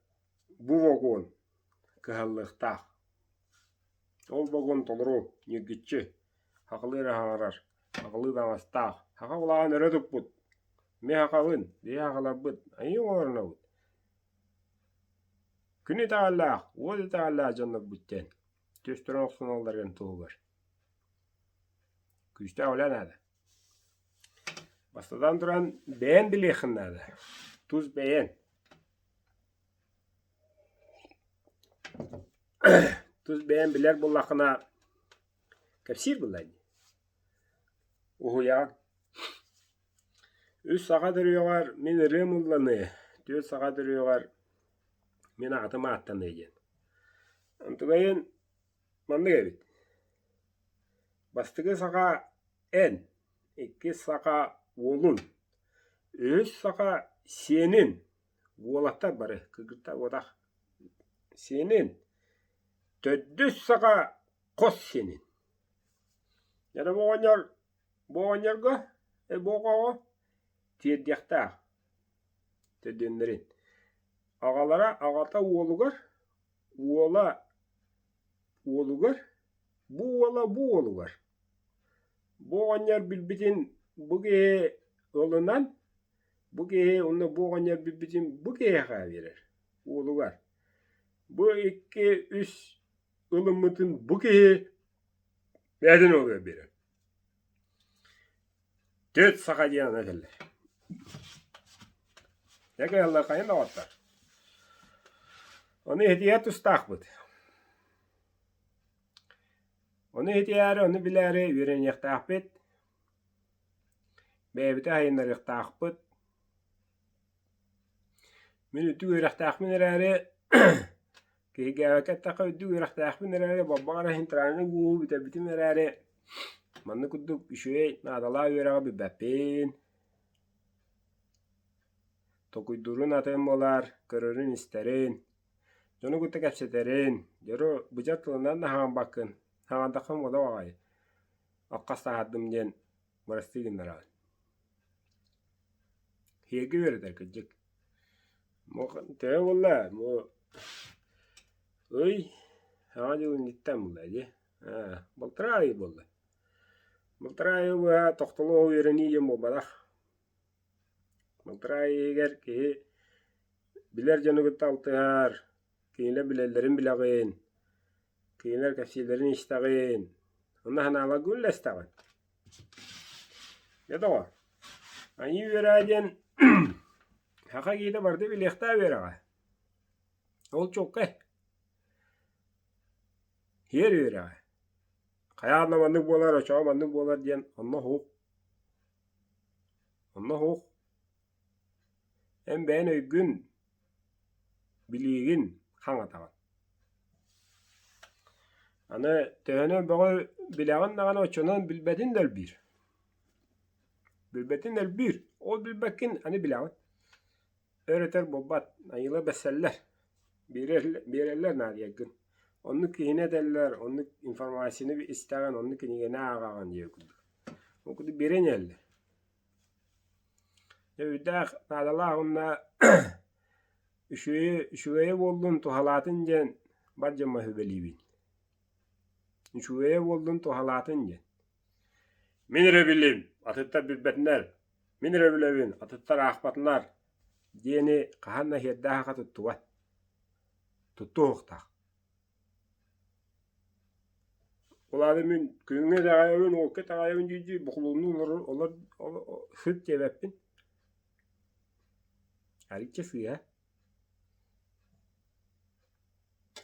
бу вагон кыһаллыахтаах. Ол вагон толору ньиргиччи сахалыы эрэ саҥарар, сахалыы таҥастаах, саха улахан өрө туппут. Мин сахабын, биһи сахаларбыт, айыы оҥорунабыт. Күн итэҕэллээх, уот итэҕэллээх дьоннорбут диэн түстэрин охсуналларын туһугар. Күүстээх үлэ наада. Бастатан туран, бэйэн билиэххин наада. Тус бэйэн. Тус бэйэн билэр буоллаххына, кэпсиир буолла дии. Уһуйаҕын. Үс саха төрүөҕэр мин ырыам ылланыа, түөрт саха төрүөҕэр мин аатым ааттаныа диэн. Онтугайын маннык эбит. Бастакы саха эн, иккис саха уолун, үһүс саха сиэнин, уолаттар бары кыргыттар уотах сиэнин, төрдүс саха хос сиэнин. Дьэ бу оҕонньор бу оҕонньорго бу оҕоҕо тиэрдиэхтээх төрдүөннэрин. Аҕалара аҕата уолугар, уола уолугар, бу уола бу уолугар. Бу оҕонньор билбитин бу киһи ылынан, бу киһи уонна бу оҕонньор билбитин бу киһиэхэ биэрэр, уолугар. Бу икки, үс ылыммытын бу киһи бэйэтин уолугар биэрэр. Түөрт саха диэн этэллэр. Дьэ кыһаллар хайан доҕоттор. Ону иһитиһэр тустаахпыт. Ону иһитиһээри, ону билээри үөрэниэхтээхпит, бэйэбитин айыннарыахтаахпыт. Мин үрдүк үөрэхтээхпин эрээри, киһиргээбэккэ эттэххэ үрдүк үөрэхтээхпин эрээри, балбаҕар эрэ центральнай вуһу бүтэрбитим эрээри, маннык курдук үчүгэй наадалаах үөрэҕи билбэппин. Толкуйдуурун атын буолар, көрөрүн-истэрин, дьону кытта кэпсэтэрин, дьону быдьар тылынан да хаҥарбаккын, хаҥардаххын буола баҕайы, аккас таһаардым диэн бырастыы гыннараҕын. Сиэргэ үөрэтэр кырдьык. Төһө буолла бу ый саҥа дьыл инниттэн буолла дии аа балтараа ый буолла. Балтараа ый быһа тохтолоох үөрэнии диэн буолбатах. Балтараа ый иһигэр киһи билэр дьону кытта алтыһар, кинилэр билэллэрин билэҕин, кинилэр кэпсииллэрин истэҕин, онно санааларгын үллэстэҕин. Дьэ доҕор, айыы үөрэҕэ диэн саха киһитэ барыта билиэхтээх үөрэҕэ. Ол чуолкай. Сиэр үөрэҕэ. Хайаан да маннык буолар, оччоҕо маннык буолар диэн онно уһук. Онно уһук. Эн бэйэн өйгүн, билиигин хаҥатаҕын. Аны төһөнөн бөҕү билэҕин даҕаны оччонон билбэтин да элбиир. Билбэтин элбиир, ол билбэккин аны билэҕин. Өр-өтөр буолбат, айыыла бэссэллэр, биэрэллэр наадыйаргын. Оннук киһини этэллэр, оннук информацияны истэҕин, оннук кинигэни ааҕаҕын диэн курдук. Ол курдук биэрэн иһэллэр. Дьэ өйдөөх, наадалаах уонна үчүгэйи үчүгэйэ буоллун, туһалаатын диэн бар дьоммор сүбэлиибин. Үчүгэйэ буоллун, туһалаатын диэн. Мин эрэ билим, атыттар билбэтинэр, мин эрэ билэбин, атыттар аахпатынар диэни хаһан да сиэрдээх аха туттубат, туттуохтаах. Ол аата мин күҥҥэ итэҕэйэбин, уокка итэҕэйэбин дии-дии бокулуоннуу олорор олор сыт диэбэппин. Арыычча сыыһа.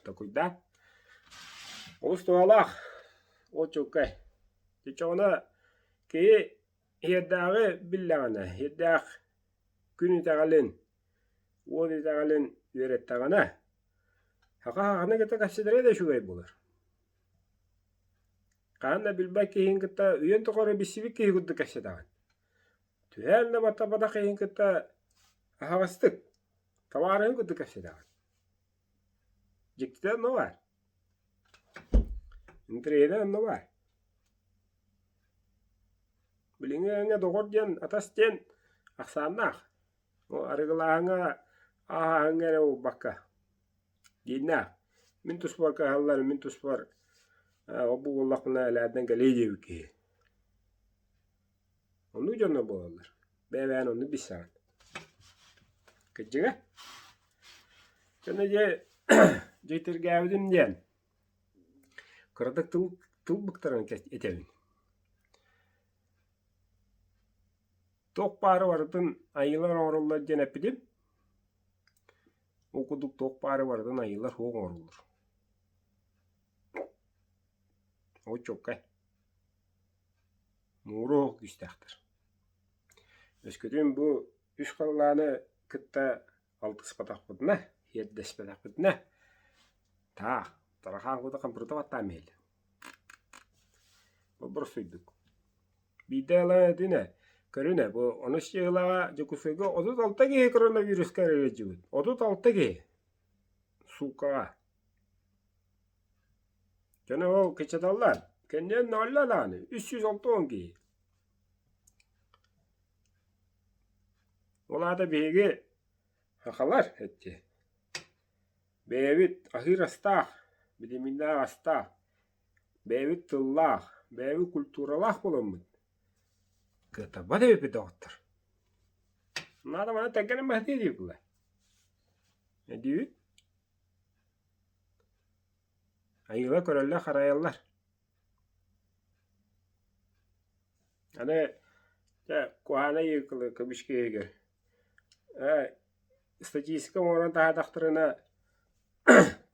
Токуйдаа. Олус туһалаах, ол чуолкай. Оччоҕуна киһи иһэрдээҕи биллэҕинэ, иһэрдээх күн итэҕэлин, уол итэҕэлин үөрэттэҕинэ, саха саханы кытта кэпсэтэрэ да үчүгэй буолар. Хаһан да билбэт киһигин кытта үйэн тухары билсибит киһи курдук кэпсэтэҕин. Түһээн да баттаппатах киһигин кытта аһаҕастык, табаарыһын курдук кэпсэтэҕин. Дьиктитэ онно баар. Интэриэһинэ онно баар. Билиҥҥи кэмҥэ доҕор диэн, атас диэн ахсааннаах. Ол арыгылааһыҥҥа, ааһааһыҥҥа эрэ буолбакка, дииннээх. Мин туспар кыһаллар, мин туспар ол-бу буоллахпына элээрдэн кэлиэ диэбит киһи. Оннук дьоннор буолаллар. Бэйэ-бэйэни оннук билсэҕин. Кырдьыга. Дьоно дьэ дьиктиргээбитим диэн кыратык тыл тыл быктаран этэбин. Туох баары барытын айыылар оҥороллор диэн эппитим. Ол курдук туох баары барытын айыылар суох оҥороллор. Ол чуолкай. Муҥура оһох күүстээхтэр. Өскөтүн бу үс халлааны кытта алтыспатахпытына, сиэрдэспэтэхпитинэ, таах, тарахаан кута хампырыта баттаан биһэллэр. Боростуйдук. Биирдэ ылан этинэ, көрүнэ, бу онус дьыалаҕа Дьокуускайга 36 киһи коронавируска ыалдьыбыт. 36 киһи. Сууккаҕа. Дьоно ол кыччаталлар. Кэннинэн ноолло даҕаны, 360 киһи. Ол аата биһиги сахалар эти бэйэбит аһыыр астаах, битэмииннээх астаах, бэйэбит тыллаах, бэйэбит культуралаах буоламмыт кыатарбат эбиппит доҕоттор. Наада маны тэҥҥэ баһытыы дии буолла. Өйдүүбүт? Айыыла көрөллөр-харайаллар. Аны дьэ куһаҕан айыы көбүскэ иһигэр ээ статистика оҥорон таһаатахтарына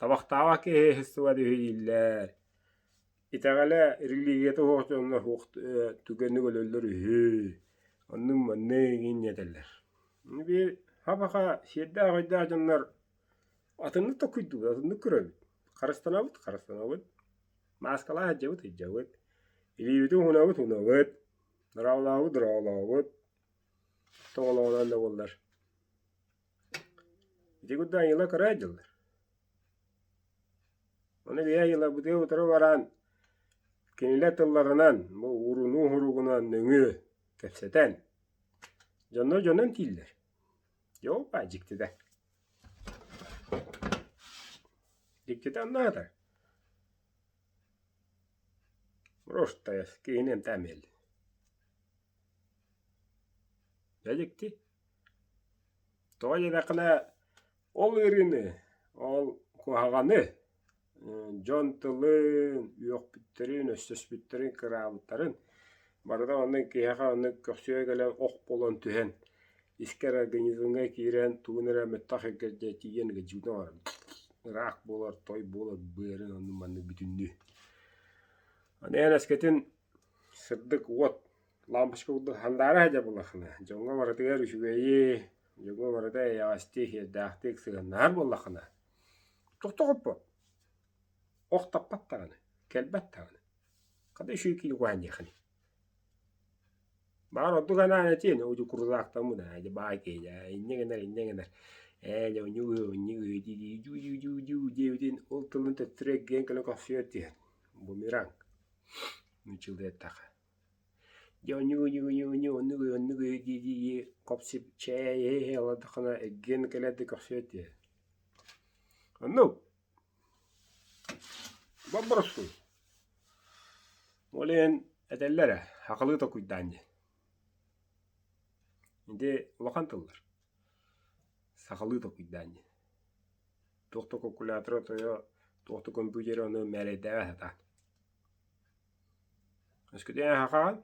табахтаабат киһи сыстыбат үһү дииллэр. Итэҕэлэ религията суох дьоннор суох түгэнник өлөллөр үһү. Оннук-маннык иҥин этэллэр. Биир хап-аха сиэрдээх-өйдөөх дьоннор Атыннык толкуйдуубут, атыннык көрөбүт. Харыстанабыт, харыстанабыт. Мааскалаах сылдьабыт, сылдьабыт. Илиибитин уунабыт, уунабыт. Дорооболообут, дорооболообут. Тоҕолоҕунан да буоллар. Ити курдук айыыла кыра дьыллар. Ону биһи айыыларбытыгар утары баран кинилэр тылларынан, бу уурунуу уһуругунан нөҥүө кэпсэтэн, дьоннор дьонун тииллэр. Дьэ, дьиктитэ. Дьиктитэ онно сытар. Просто киһини эмтээн биэрдэ. Дьэ дьикти. Тоҕо диэтэххинэ ол ыарыыны, ол куһаҕаны дьон тылын, үөхпүттэрин, өстөспүттэрин, кыраабыттарын барыта оннук киһиэхэ оннук көхсүгэ кэлэн ох буолан түһэн искэр организмҥа киирэн тугун эрэ мөттөх эргэрдэ тиийэн ыгдьыытын оҥорор ыраах буолар, той буолар быарын оннук маннык бүтүннүү. Аны эн эскэтин сырдык уот лампочка курдук сандаара сылдьар буоллаххына, дьоҥҥо барытыгар үчүгэйи, дьоҥҥо барыта эйэҕэстик, сиэрдээхтик сыһыаннаһар буоллаххына, тохтоҕоппот, ох таппат даҕаны, кэлбэт даҕаны. Хата үчүгэй киһи куһаҕан диэххиний. Баҕар ордук анаан этиэн, оо дьэ курулаахтаммыт аа дьэ баай киһи дьэ инньэ гынар, инньэ гынар, ээ дьэ унньугу унньугу дии дуу диэбитин ол тылын төттөрү эргийэн кэлэн көхсүгэр түһэн бумеранг нууччалыы эттэххэ. Дьэ унньугу-унньугу оннук оннук дии-дии хопсип чээй иһэ олордоххуна эргийэн кэлэр да көхсүгэр түһэр. Оннук. Боббурустуу. Ол иһин этэллэр ээ, Сахалыы толкуйдаан диэн. Ити улахан тыллар. Сахалыы толкуйдаан диэн. Туох да калькулятора тойо, туох да компьютера ону мээрэйдээбэт сатаан. Өскөтүн сахаҕын,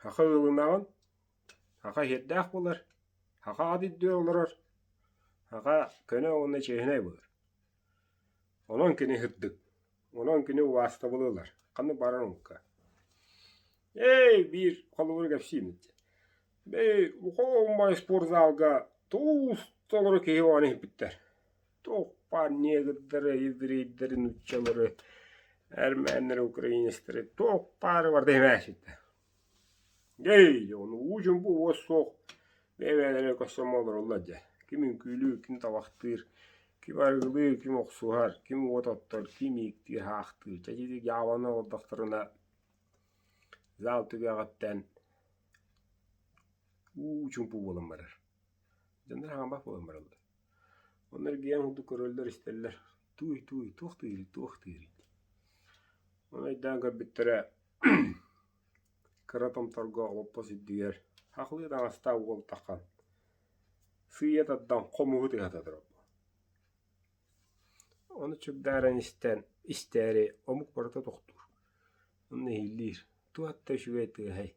саха ыалынаҕын, саха иһирдээх буолар, саха ат үрдүгэр олорор, саха көнө уонна чиэһинэй буолар. Онон кини сырдык, онон кини убаастабылы ылар, ханнык баҕарар омукка. Эй, биир холобуру кэпсиим иччэ. Бэй, Луховмай спортзалга туус толору киһи оҕону иһиппиттэр. Туох баар негрдары, еврейдэри, нууччалары, эрмээннэри, украинецтары туох баары барыта иһимээччиттэр. Эй, ону уу дьумпу уос суох бэйэ-бэйэлэрэ көрсөн олороллор дьэ. Ким үҥкүүлүүр, ким табахтыыр, ким арыгылыыр, ким охсуһар, ким уот оттор, ким ииктиир, хаахтыыр. Чэ, ити дьаабаны олордохторуна зал түгэҕиттэн уу чуумпу буолан барар. Дьоннор хаампат буолан бараллар. Онно эргийэн курдук көрөллөр-истэллэр. Тууй-тууй, туох тыырый, туох тыырый. Ону өйдөөн көрбүттэрэ кыра томторго олоппос үрдүгэр хахлыы таҥастаах уол таххан сыыйа тардан хомуһу тыаһата турар. Ону чугдааран истэн истээри омук барыта тохтуур. Онно иһиллиир: туох да үчүгэй тыаһай,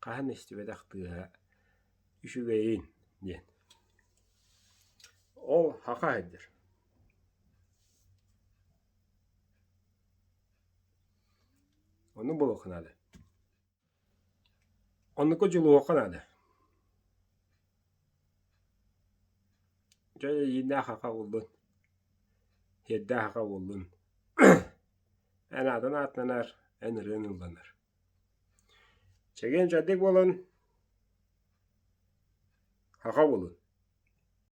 хаһан истибэтэх тыаһа үчүгэйин диэн. Ол хаха сылдьар. Оннук буолуохха наада. Оннукка дьулуһуохха наада. Дьэ эйииннээх аха буоллун, сиэрдээх аха буоллун. Эн аатын ааттанар, эн ырыаҥ ылланар. Чэгиэн-чэбдик буолун, аха буолун.